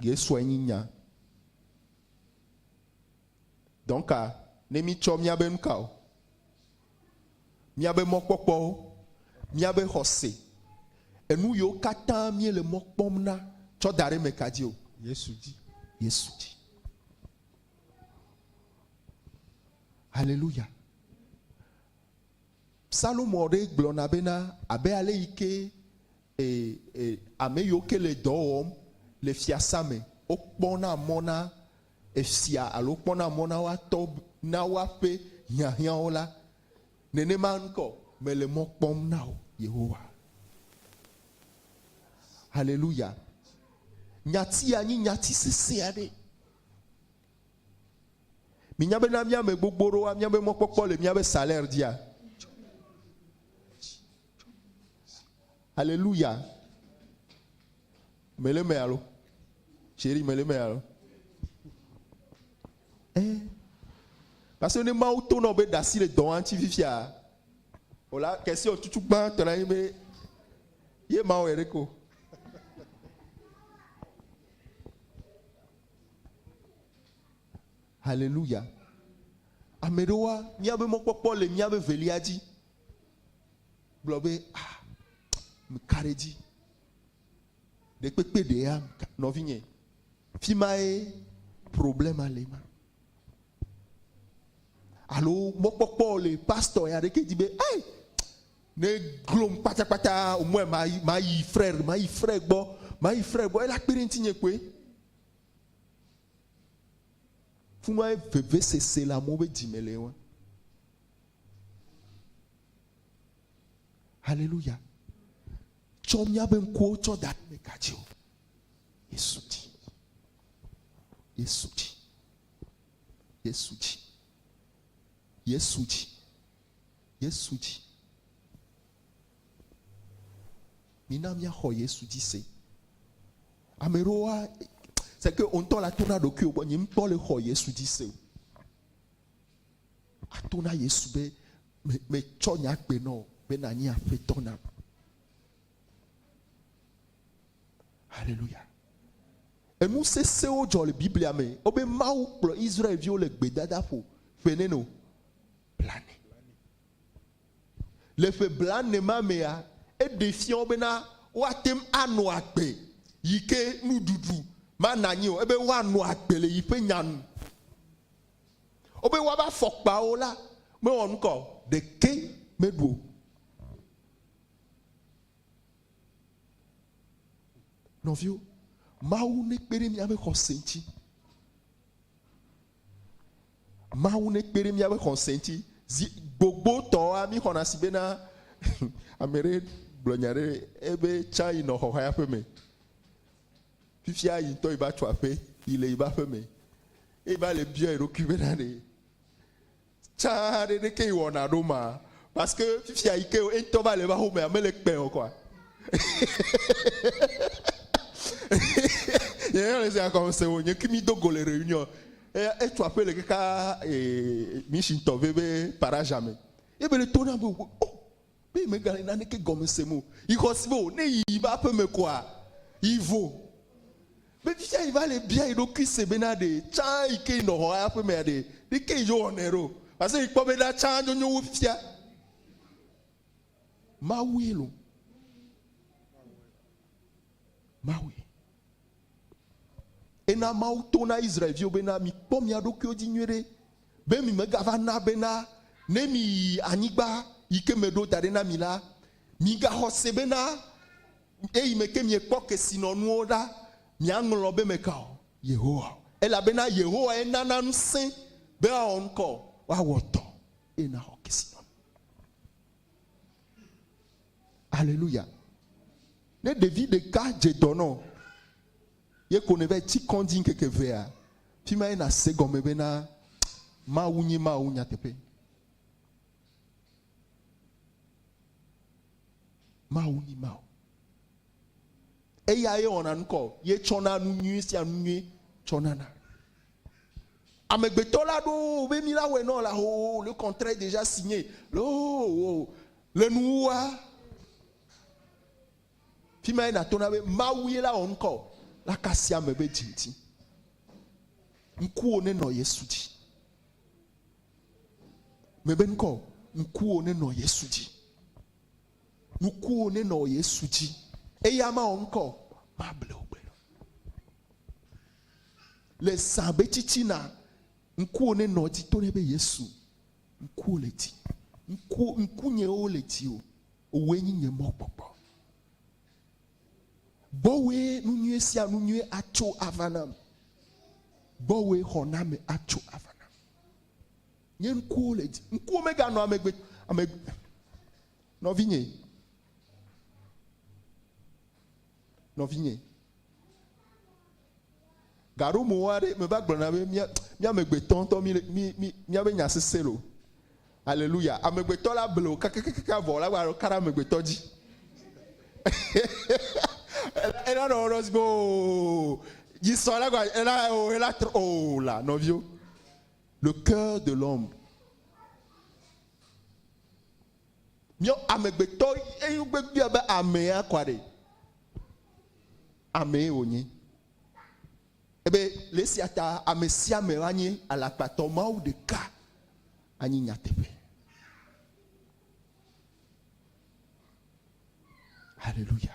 Yesua nyi nya. Donc, ne mi tsɔ míabe nuka o, míabe mɔkpɔkpɔwo, míabe xɔse, enu yiwo katã míele mɔ kpɔm na tsɔ da ɖe ame ka dzi o? Yesu dzi. Yesu dzi. Hallelujah. Psalomo ɖe gblɔna bena, abe ale yi ke e, e, ame yiwo ke le dɔ wɔm le fiasa me, wokpɔna mɔ na efia alo wokpɔna mɔ na woatɔ na woaƒe hiahiãwo la, nenema ŋkɔ mele mɔ kpɔm na wò, Yehowa. Haleluya. Nyati ya nyi nyati sesẽ aɖe. Minya bena mía ame gbogbo ɖewoa, míabe mɔkpɔkpɔ le míabe salaire dzia? Aleluya. Mele eme alo? Chérie, mele eme alo? Eh. Parce que ne Mawu to nɔ be ɖasi le dɔ ŋuti fifia, o la question tutu gbãtɔ la nye be ye Mawu yɛ ɖe ko. Hallelujah. Ame ɖewoa, míabe mɔkpɔkpɔ le míabe velia dzi. Gblɔ be, ah, meka ɖe edzi. Ɖe kpekpe ɖea, nɔvinye, fi mae problema le ma. Alo mɔkpɔkpɔ le pastor ya ɖeke dzi be, ei, ne glom kpatakpata, au moins mayi, mayi frère, mayi frère gbɔ, mayi frère gbɔ, ela kpe ɖe ŋutinye koe. Funua ye vevesese le amewo be dzime le wa. Hallelujah. Tsɔ míaƒe ŋkuwo tsɔ da ɖe meka dzi o. Yesu dzi. Yesu dzi. Yesu dzi. Yesu dzi. Yesu dzi. Mina míaxɔ Yesu dzi se. Ame ɖewoa, c'est que wo ŋutɔ la to na ɖokuiwò gbɔ, nye ŋutɔ le xɔ Yesu dzi se o. Ato na Yesu be me metsɔ nye agbe nɔ wò be nànye aƒetɔ nam. Haleluya. Enu sesẽwo dzɔ le Biblia me. Wobe Mawu kplɔ Israelviwo le gbedadaƒo ƒe nene o? Blane. Le ƒe blane ma mea, eɖe fia wo bena woate ŋu anɔ agbe yi ke nuɖuɖu mana anyi o. Ebe woanɔ agbe le yiƒe nya nu. Wobe woabe afɔkpawo la mewɔ nu ka o, ɖeke meɖu o. Nɔviwo, Mawu nekpe ɖe míaƒe xɔse ŋuti. Mawu nekpe ɖe míaƒe xɔse ŋuti. Zi gbogbotɔa míxɔna si bena ame ɖe gblɔ nya ɖe ebe tsã yi nɔ xɔxɔa ƒe me. Fifia yi ŋutɔ yi va tso aƒe yi le yi va ƒe me. Eye va le biɔ eɖokui bena ɖe tsã ɖe ɖeke yi wɔna ɖo ma parce que fifia yi ke eŋutɔ va le va xomea mele kpẽ o kɔa. Nye ya le sia gɔme se o nye ki mi do go le réunion eya etso aƒe le kaka ee mission tɔ veve paraja me. Ebe le to na be oh be megale naneke gɔme sem o. Yi xɔ si be o ne yi va aƒe me koa yi vo. Be fifia yi va le bia yi ɖokui se bena ɖe tsã yi ke yi nɔ xɔ aƒe mea ɖe ɖeke yi dzo wɔnɛ ɖo. Parce que yi kpɔ bena tsã nyonyo wu fifia. Mawue lo. Mawue. Ena Mawu to na Israelviwo bena mikpɔ mia ɖokuiwo dzi nyuie ɖe be mi megava na bena ne mi yi anyigba yi ke meɖo da ɖe na mi la, migaxɔ se bena eyi me ke miekpɔ kesinɔnuwo ɖa, miaŋlɔ be meka o, Yehowa o. Elabena Yehowa ye nana ŋusẽ be woawɔ ŋkɔ, woawɔ dɔ eye naxɔ kesinɔnu. Aleluya. Ne ɖevi ɖeka dze dɔ nɔ ye ko nèva tsi kɔdzi ŋkeke evea, fi ma ye nàse gɔme bena Mawu nye Mawu nyateƒe. Mawu nye Mawu. Eya ye wɔna ŋkɔ, ye tsɔna nu nyui sia nu nyui tsɔ nana. Amegbetɔ la ɖo be mi la wɔe nɔ la ho le contrat est déjà signé. Le oh, le nuwua Fi ma ye nàto na be Mawu ye la wɔ ŋkɔ la kasia ame be dzi ŋuti. Ŋkuwò nenɔ Yesu dzi. Mebe ŋkɔ, ŋkuwò nenɔ Yesu dzi. Ŋkuwò nenɔ Yesu dzi. Eya mawɔ ŋkɔ, mable wò gbeɖe o. Le zã be tsitsina, ŋkuwò nenɔ edzi to nɛ be Yesu, ŋkuwò le dzi. Ŋku, ŋkunyewo le dziwò. Wòe nye nye mɔkpɔkpɔ. Gbɔwòe nu nyui sia nu nyui atso ava nam. Gbɔwòe xɔname atso ava nam. Nye ŋkuwo le dzi. Ŋkuwo meganɔ amegbe, ame, nɔvinye, nɔvinye. Gaɖomewo aɖe meva gblɔna be mía mía amegbetɔ ŋutɔ mí le mí mí míabe nya sesẽ loo. Aleluya. Amegbetɔ la ble wò kakakakaka vɔ la gba ka ɖe amegbetɔ dzi. Ela nɔ wɔnɔ si be oo dzisɔ la gba ela o ela trɔ o la nɔviwo. Le cœur de l'homme. Míawo amegbetɔ eyi wogbegbe be amea kɔa ɖe. Amee wònye. Ebe le esia ta ame sia ame anye alakpatɔ, Mawu ɖeka anyi nyateƒe. Haleluya.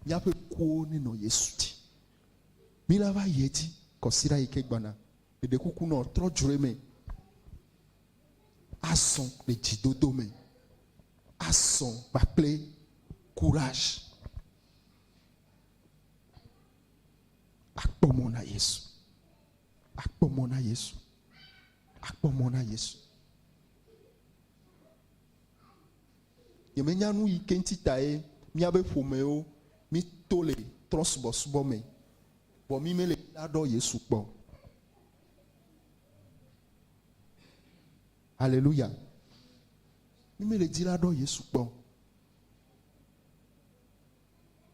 Míaƒe ŋkuwo nenɔ Yesu dzi. Mí la va yi edzi kɔsiɖa yi ke gbɔna. Ɖeɖe kuku nɔ trɔ dzro eme. Azɔ le dzidodo me. Azɔ kpakple courage. Akpɔ mɔ na Yesu. Akpɔ mɔ na Yesu. Akpɔ mɔ na Yesu. Nyemenya nu yi ke ŋuti tae míabe ƒomewo míto le trɔ̃subɔsubɔ me, vɔ mí mele la ɖɔ Yesu kpɔ. Haleluya. Mí mele dzi la ɖɔ Yesu kpɔ.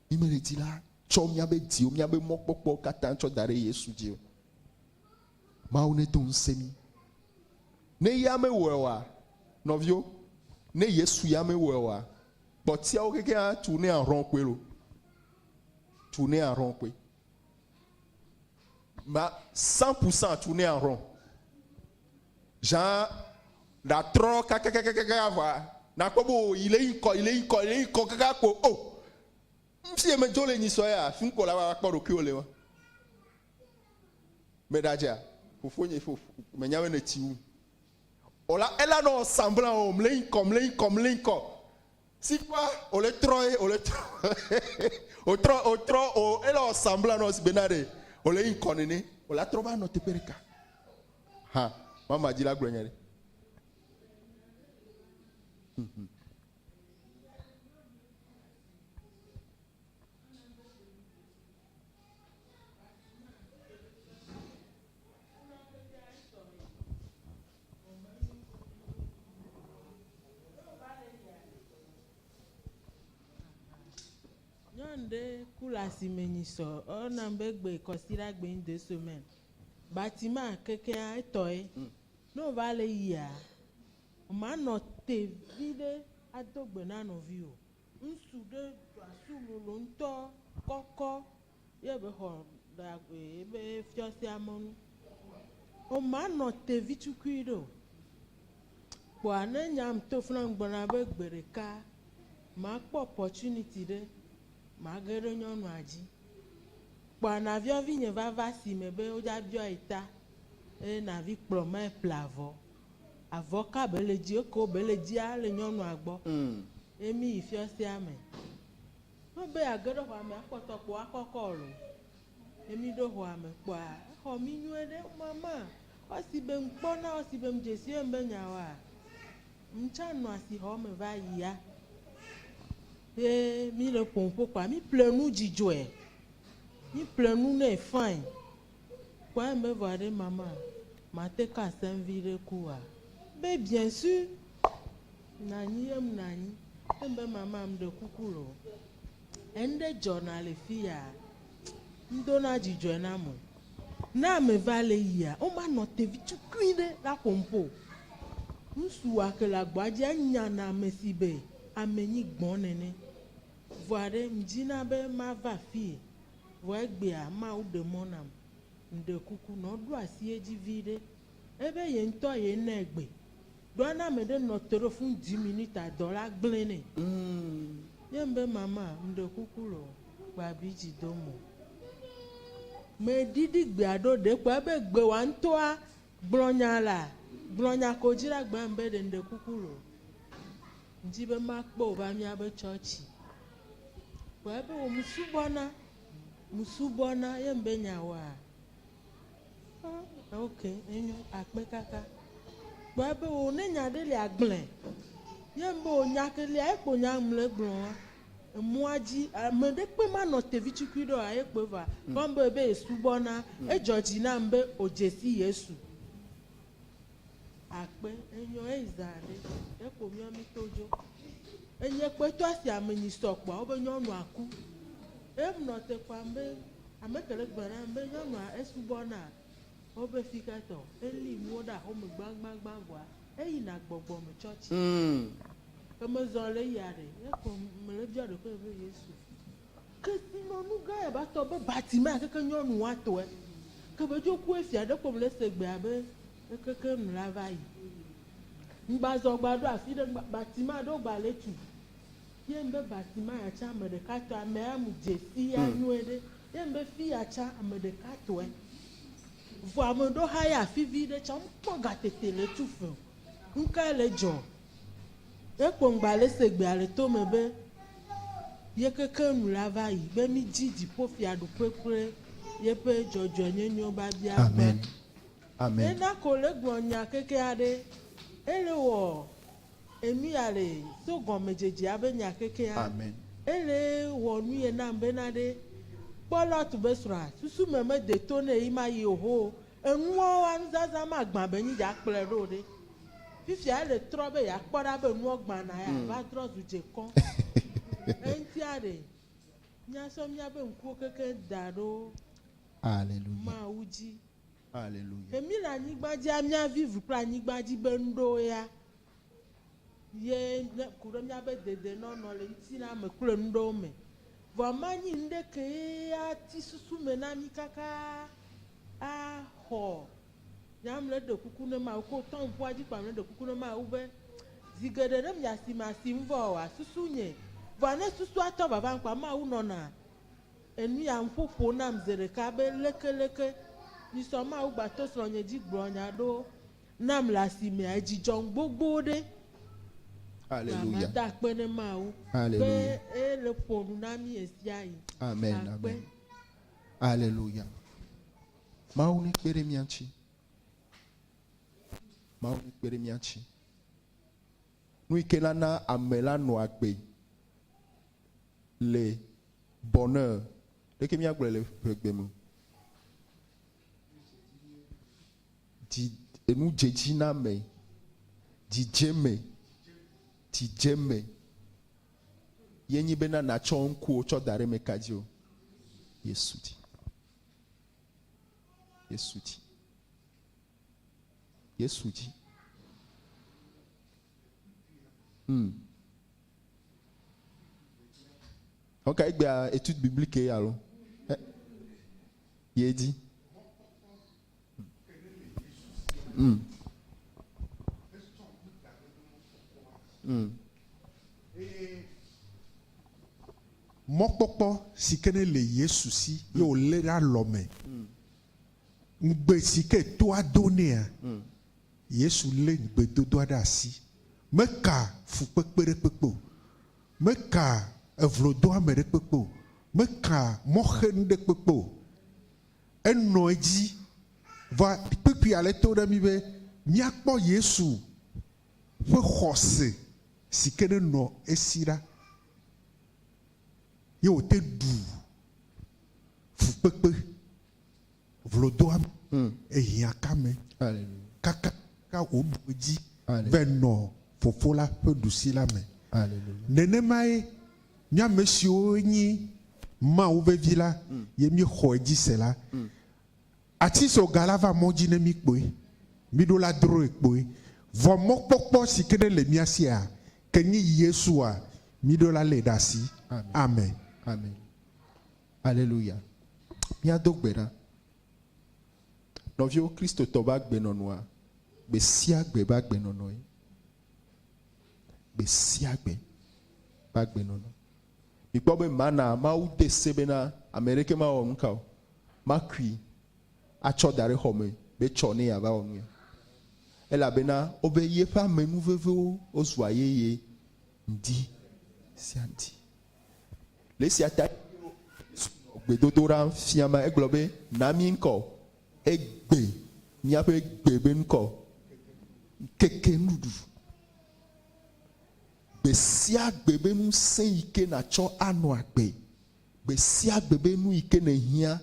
Mí mele dzi la tsɔ míabe dziwo, míabe mɔkpɔkpɔ katã tsɔ da ɖe Yesu dzi o. Mawu nedo ŋusẽ mí. Ne ya mewɔe oa, nɔviwo, ne Yesu ya mewɔe oa, kpɔtiawo kekeŋ atu ne ahrɔ̃ koe lo. Tu ne ahrɔ̃ koe. Ma 100% tu ne ahrɔ̃. Jean ɖatrɔ kakakakaka vɔa, nakpɔ be o yi le yi ŋkɔ, yi le yi ŋkɔ, yi le yi ŋkɔ kaka kpo o. Ŋfie medzo le nyisɔ ya, fi ŋkɔ la va kpɔ ɖokuiwò le wa. Meɖadzea, fofonye fofo, menya be nètsi wum. O la, ela nɔ semblant o, mle ŋkɔ, mle ŋkɔ, mle ŋkɔ. Si kpɔa, o le trɔ ye, o le trɔ, o trɔ, o trɔ, o, ela wɔ semblant nɔ si bena ɖe, o le ŋkɔ nene. O la trɔ va nɔ teƒe ɖeka. Ha, mama dzi la gblɔ nya ɖe. Nyɔnu ɖe ku le asime nyisɔ ewɔna be gbe kɔsiɖagbe ŋde deux semaines. Bâtiment kekea etɔe. Ne wova le yia, manɔ te viɖe ado gbe na nɔviwò. Ŋsu ɖe ɖo asu lolo ŋutɔ kɔkɔ ye be xɔ ebe fiɔsia mɔnu. Womanɔ te vitukui ɖe o. Kpoa ne nyam to funa ŋgbɔna be gbe ɖeka makpɔ opportunity ɖe mage ɖe nyɔnua dzi. Kpoa naviɔvi nye va va asime be wodza biɔ yi ta eye navi kplɔ ma ƒle avɔ. Avɔ ka be le dzi eke be le dzia le nyɔnua gbɔ. Ye mi yi fiɔsia me. Ne be yeage ɖe xɔa me akpɔtɔ kpo akɔkɔ lo. Ye mi ɖo xɔa me kpoa exɔ mi nyuie ɖe mama. Ɔsi be ŋkpɔna ɔsi be ŋdzesi ye be nyawoa. Ŋtsa nɔ asixɔ me va yia. Ye mi le ƒom ƒo kpoa mi ƒle nu dzidzɔe. Mi ƒle nu nɛ fine. Kpoa eme vɔ ɖe mama mate ka asem vi ɖe kua. Be bien sûr. Nanyi ye mu nanyi. Ebe mama ŋɖe kuku lo. Ŋɖe dzɔna le fi ya. Ŋdona dzidzɔe na mo. Ne ame va le yia, womanɔ te vi tukui ɖe la ƒom ƒo. Ŋutsua ke le agboa dzi enya na ame si be ame nyi gbɔ̃ nene. Vɔa ɖe ŋdzina be mava fie. Vɔa egbea Mawu ɖe mɔ nam. Ŋɖe kuku nɔ ɖo asi edzi vi ɖe. Ebe ye ŋutɔ ye ne gbe. Ɖoa ne ame ɖe nɔ te ɖo fún 10 minutes adɔ la gblẽ nɛ. Ye ŋbe mama ŋɖe kuku lo gbabi dzi do mo. Meɖiɖi gbea ɖo ɖe kpoa ebe gbe wa ŋutɔa gblɔ nya la gblɔ nya ko dzi la gbe ŋbe ɖe ŋɖe kuku lo. Ŋdi be makpɔ wo va míabe tsɔtsi. Kpoa ebe wo musubɔna musubɔna ye ŋbe nyawoa. Ah, ok, enyo akpe kaka. Kpoa ebe wo ne nya ɖe lia gblẽ. Ye ŋbe wo nya ke lia ekpo nya ŋle gblɔ wa. Emɔa dzi, ame ɖekpe manɔ te vitukui ɖe oa, ye kpoe vɔa, kpɔm be be yesubɔna, edzɔ dzi nam be wòdze si Yesu. Akpe, enyɔ eyi zã ɖe, ekpo míɔ mí to dzo. Enye kpe to asi ame nyi sɔ kpoa wobe nyɔnua ku. Em nɔ te kpoa be ame ke le gblɔ nam be nyɔnua esubɔna wobe fike tɔ eli nuwo ɖe axome gbãgbãgbã vɔa eyina gbɔgbɔ me tsɔtsi. Ke mezɔ le eya ɖe ekpo mele biɔ ɖokuinye be Yesu kesinɔnu gã ya va tɔ be Bartimea keke nyɔnua tɔe. Ke be dzo ku efia ɖe kpo mele se gbea be ekeke nu la va yi. Ŋgba zɔ gba ɖo afi ɖe ŋgba Bartimea ɖo gba le tu. Ye ŋbe Bartimea ya tsa ame ɖeka tɔe amea mu dze si ya nyuie ɖe. Ye ŋbe fi ya tsa ame ɖeka tɔe. Vɔ ame ɖo ha ya afi vi ɖe tsa ŋkpɔ ga tete le tu fe. Ŋkae le dzɔ? Ekpo ŋgba le se gbea le tome be ye keke nu la va yi be mi dzi dziƒo fiaɖuƒe kple yeƒe dzɔdzɔenyenye babia gbã. Amen. Amen. Ena ko le gblɔ nya keke aɖe ele wɔ enu ya le so gɔmedzedzea be nya kekea. Amen. Ele wɔ nu ye nam bena ɖe kpɔ Lot be srɔ̃a susu me mede to ne yi ma yi o ho enuwo nuzaza ma gbã be nyi dza kplɔe ɖo ɖe. Fifia ele trɔ be yeakpɔ ɖa be nuwo gbãna ya va trɔ zu dzekɔ. Eŋutia ɖe míasɔ míabe ŋkuwo keke da ɖo Alléluia. Mawu dzi. Alléluia. Ke mí le anyigba dzia mía vivu kple anyigba dzi be nuɖewo ya ye ne ku ɖe míabe dedenɔnɔ le ŋutilã me kple nuɖewo me. Vɔ manyi nu ɖe ke ati susu me na mí kaka axɔ. Nyam le ɖe kuku ne Mawu ko tɔ ŋkua dzi kpam le ɖe kuku ne Mawu be zi geɖe ne mia si ma si ŋvɔ oa susu nye. Vɔa ne susua tɔ vava ŋkua Mawu nɔna enu ya ŋƒoƒo nam zi ɖeka be lekeleke misɔ Mawu gba to srɔ̃nye dzi gblɔ nya ɖo nam le asimea edzidzɔm gbogbo ɖe. Alléluia. Mada akpe ne Mawu be Alléluia. ele ƒo nu na mí ɣe sia ɣi. Amen. Akpe. Amen. Alléluia. Mawu ne kpe ɖe mía ŋuti. Mawu ne kpe ɖe mía ŋuti. Nu yi ke nana ame la nɔ agbe le bonheur. Ɖeke míagblɔe le ʋegbe me. Dzi enu dzedziname, dzidzeme, dzidzeme. Ye nyi bena natsɔ ŋkuwo tsɔ da ɖe ame ka dzi o? Yesu dzi. Yesu dzi. Yesu dzi. Ok, egbea étude biblique ye alo? Ye dzi. Mɔkpɔkpɔ si ke ne le Yesu si ye wòlé ɖe alɔme. Ŋugbe si ke toa do nɛa, Yesu lé ŋugbedodoa ɖe asi. Meka fukpekpe ɖe kpekpe o. Meka evlodoame ɖe kpekpe o. Meka mɔxenu ɖe kpekpe o. Enɔ edzi. Vɔa kpukpui ale to ɖe mí be míakpɔ Yesu ƒe xɔse si ke ne nɔ esi ɖa ye wòte ɖu fukpekpe, vlodoame, ehiãkame kaka wòɖu edzi vɛ nɔ Fofo la ƒe ɖusi la me. Nenemae mía ame siwo nyi Mawu vevi la ye míexɔ edzi se la. Atisoga la va mɔ dzi ne mí kpoe, míɖo la droe kpoe. Vɔ mɔkpɔkpɔ si ke ne le mía sia, ke nyi Yesua, míɖo la lée ɖe asi. Amen. Amen. Aleluya. Míado gbe ɖa. Nɔviwo, Kristotɔ be agbenɔnɔa, gbe sia gbe be agbenɔnɔe. Gbe sia gbe be agbenɔnɔ. Mikpɔ be mana Mawu de se bena ame ɖeke mawɔ nuka o, makui atsɔ da ɖe xɔ me be tsɔ ne yeava wɔ nuya. Elabena wobe yeƒe amenuvevewo wozua yeye ŋdi sia ŋdi. Le esia ta gbedodoɖa fia ma egblɔ be na mí ŋkɔ egbe míaƒe gbe be ŋkɔ ŋkeke nuɖuɖu. Gbe sia gbe be ŋusẽ yi ke nàtsɔ anɔ agbe, gbe sia gbe be nu yi ke nèhiã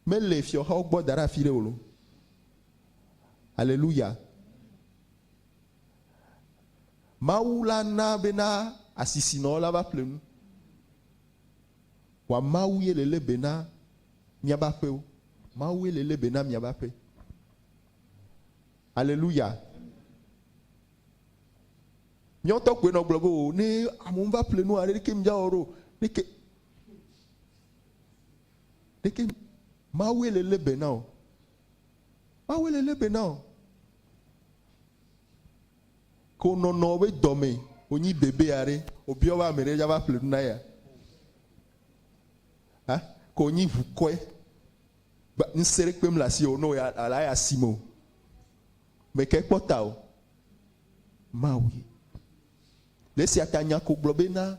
mele fiɔhawo gbɔ da ɖe afi ɖe o lo. Aleluya. Mawu la na bena asisinɔwo la va ƒle nu. Vɔa Mawu ye le lé be na míabe aƒewo. Mawu ye le lé be na miabe aƒe. Aleluya. Míawo ŋutɔ koe nɔ gblɔ be o ne amewo va ƒle nua ɖeke mi dza wɔ ɖo ɖeke ɖeke Mawue le lé be na o. Mawue le lé be na o. Ke wonɔnɔ be dɔme wonyi bebe aɖe wobiɔ be ame ɖe dza va ƒle nu na ya. Ha? Ke wonyi ʋukɔe. Gba ŋusẽ ɖe kpem le asiwò ne wò ya ala ya si me o. Meke kpɔ ta o. Mawu ye. Le esia ta nya ko gblɔ be na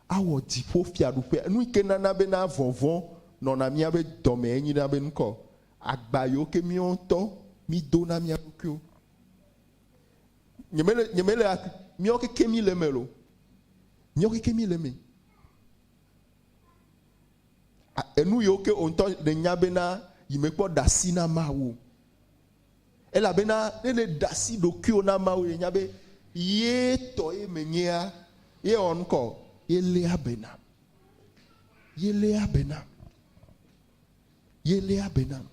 awɔ dziƒo fiaɖuƒea. Nu yi ke nana be na vɔvɔ̃ nɔna míabe dɔme enyi na be ŋkɔ agba yiwo ke míawo ŋutɔ mído na mía ɖokuiwo. Nyemele nyemele míawo keke mí le eme lo. Míawo keke mí le eme. Enu yiwo ke wò ŋutɔ nènya bena yimekpɔ ɖe asi na Mawu o. Elabena ne nèɖe asi ɖokuiwò na Mawu, nènya be ye tɔ ye menyea, ye wɔ ŋkɔ, ye léa be nam. Ye léa be nam. Ye léa be nam.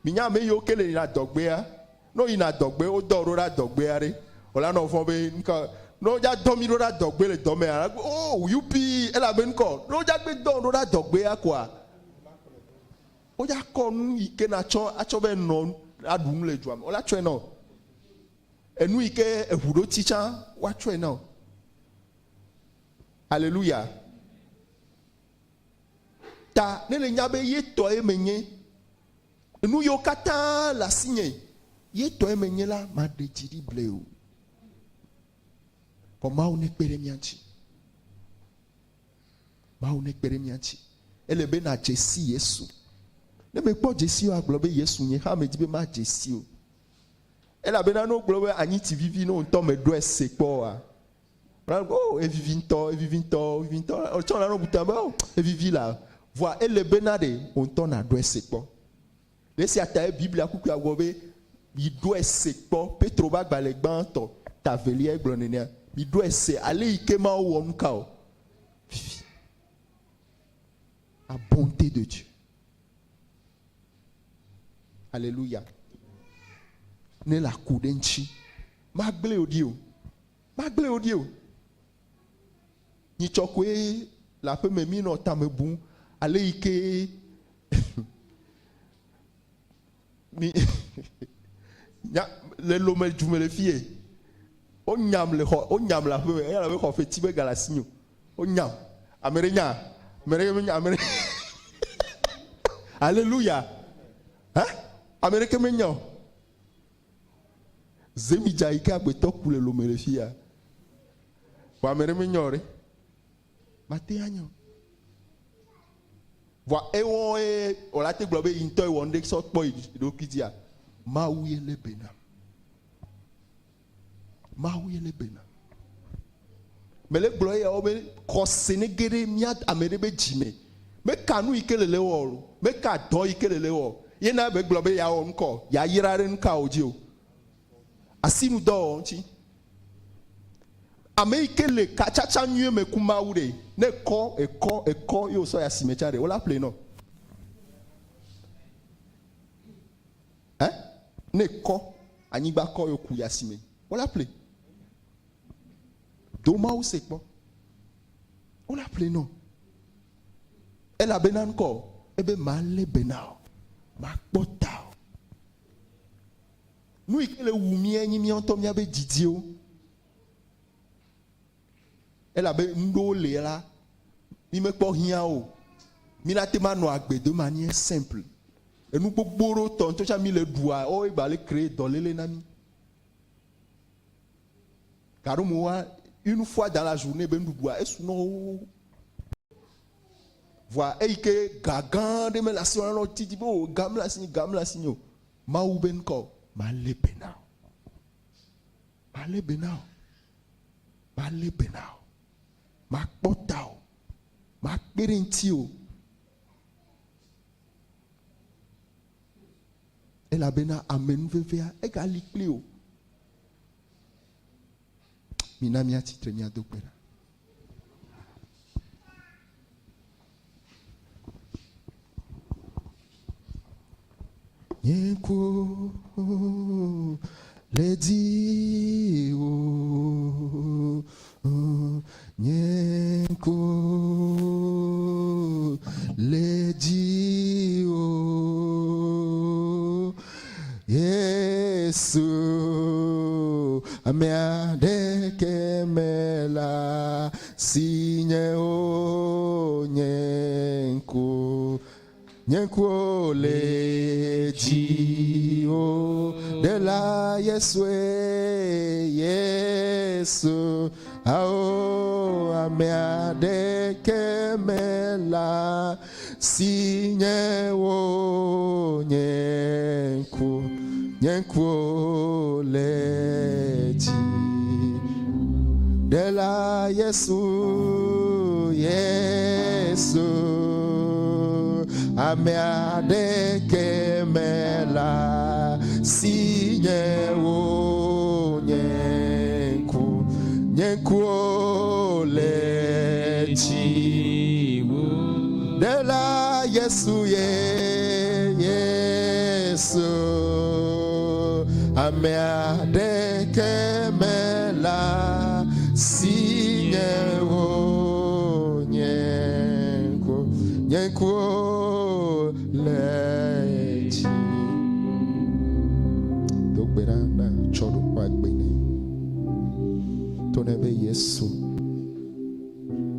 Minya ame yiwo ke le yina dɔgbea, ne woyina dɔgbe, wodɔ wo ɖo ɖa dɔgbea ɖe, wola nɔ vɔ̃ be ŋkɔ, ne wodza dɔ mi ɖo ɖa dɔgbe le dɔ mea, la oh yupi, elabe ŋkɔ, ne wodza gbe dɔ ɖo ɖa dɔgbea koa, wodza kɔ nu yi ke natsɔ atsɔ be nɔ aɖu nu le dua me, wola tsɔe na wò. Enu yi ke eʋu ɖo tsi tsã, woatsɔe na wò. Aleluya. Ta ne le nya be ye tɔe menye, nu yiwo katã le asinye, ye tɔe menye la, maɖe dzi ɖi ble o. Vɔ Mawu nekpe ɖe mía ŋuti. Mawu nekpe ɖe mía ŋuti. Ele be nàdze si Yesu. Ne mekpɔ dze si o, agblɔ be Yesu nye hã medi be madze si o. Elabena ne wogblɔ be anyitsi vivi ne wò ŋutɔ mèɖɔe se kpɔ oa, Oh, evivi ŋutɔ, evivi ŋutɔ, evivi ŋutɔ. Etsɔ la nɔ bu ta be, oh, evivi la. Vɔa ele bena ɖe wò ŋutɔ nàɖɔe se kpɔ. Le esia tae Biblia kpukpuia gblɔ be, Miɖɔe se kpɔ. Petro ƒe agbalẽ gbãtɔ, ta evelia gblɔ nenea. Miɖɔe se ale yi ke Mawu wɔ nu ka o. Vivi. La bonté de Dieu. Alléluia. Ne la ku ɖe ŋuti, magblẽ wò ɖi o. Magblẽ wò ɖi o. Nyitsɔ koe le aƒeme mínɔ tame bum ale yi ke mi nya le Lome du me le fiye. Wonyam le xɔ wonyam le aƒeme eya be xɔ feti be ga le asinye o. Wonyam. Ame ɖe nya? Ame ɖeke menya ame ɖe. Aleluya. Hã? Ame ɖeke menya o. Zemidza yi ke agbetɔ ku le lome le fiya. Vɔ ame ɖe menya o ɖe. Mate anya o. Vɔa ewɔ ye wòla te gblɔ be yi ŋutɔ ewɔ nuɖe sɔ kpɔ yi ɖokui dzia. Mawu ye lé be nam. Mawu ye lé be nam. Mele gblɔ eyawo be xɔse nege ɖe mía ame ɖe be dzi me. Meka nu yi ke le le wɔ o. Meka dɔ yi ke le le wɔ o. Ye na be gblɔ be yeawɔ ŋkɔ, yeayra ɖe nuka o dzi o. Asinudɔwɔwɔ ŋuti. Ame yi ke le katsatsa nyuie me ku Mawu ɖe, ne ekɔ, ekɔ, ekɔ ye wòsɔ yi asime tsã ɖe, wola ƒlee nɔ. Ɛ? Ne ekɔ, anyigba kɔ ye wòku yi asime, wola ƒlee. Do Mawu se kpɔ. Wola ƒlee nɔ. Elabena ŋkɔ ebe malé be na wò, makpɔ ta wò. Nu yi ke le wu mía nyi mía ŋutɔ míabe didiwo. Elabe nu ɖewo li la, mí mekpɔ hiã o. Mí la te ma nɔ agbe de manière simple. Enu gbogbo ɖewo tɔ ŋutɔ tsã mí le ɖua, woawoe gba le créer dɔléle na mí. Gaɖomewoa, une fois dans la journée be nuɖuɖua esu nɔ wo. Vɔa eyi ke ga gã ɖe mele asi o, nanɔ didi be o ga mele asi, ga mele asi o. Mawu be ŋkɔ malé be na wò. Malé be na wò. Malé be na wò. Makpɔ tawò. Makpe ɖe ŋutiwò. Elabena amenuvevea egali kpli wò. Mina míatsi tre míado gbe ɖa. Nye ŋkuwo le dziwò, nye ŋkuwo le dziwò, Yesu, ame aɖeke mele asinye o, nye ŋku Nye ŋkuwo le dziwò, Ɖela Yesue, Yesu. Ao, ame aɖeke mele asinye o, nye ŋku, nye ŋkuwo le dzi. Ɖela Yesu, Yesu, ame aɖeke mele asinye o, nye ŋku, nye ŋkuwo le dziwò. Ɖela Yesu ye, Yesu, ame aɖeke mele asinye o, nye ŋku, nye ŋkuwo le dzi. Do gbe ɖa na tsɔ ɖokɔ agbe nɛ. To nɛ be Yesu,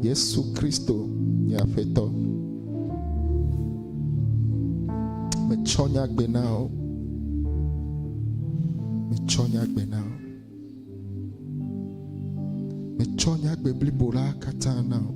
Yesu Kristo nye Aƒetɔ. Metsɔ nye agbe na wò. Metsɔ nye agbe na wò. Metsɔ nye agbe blibo la katã na wò.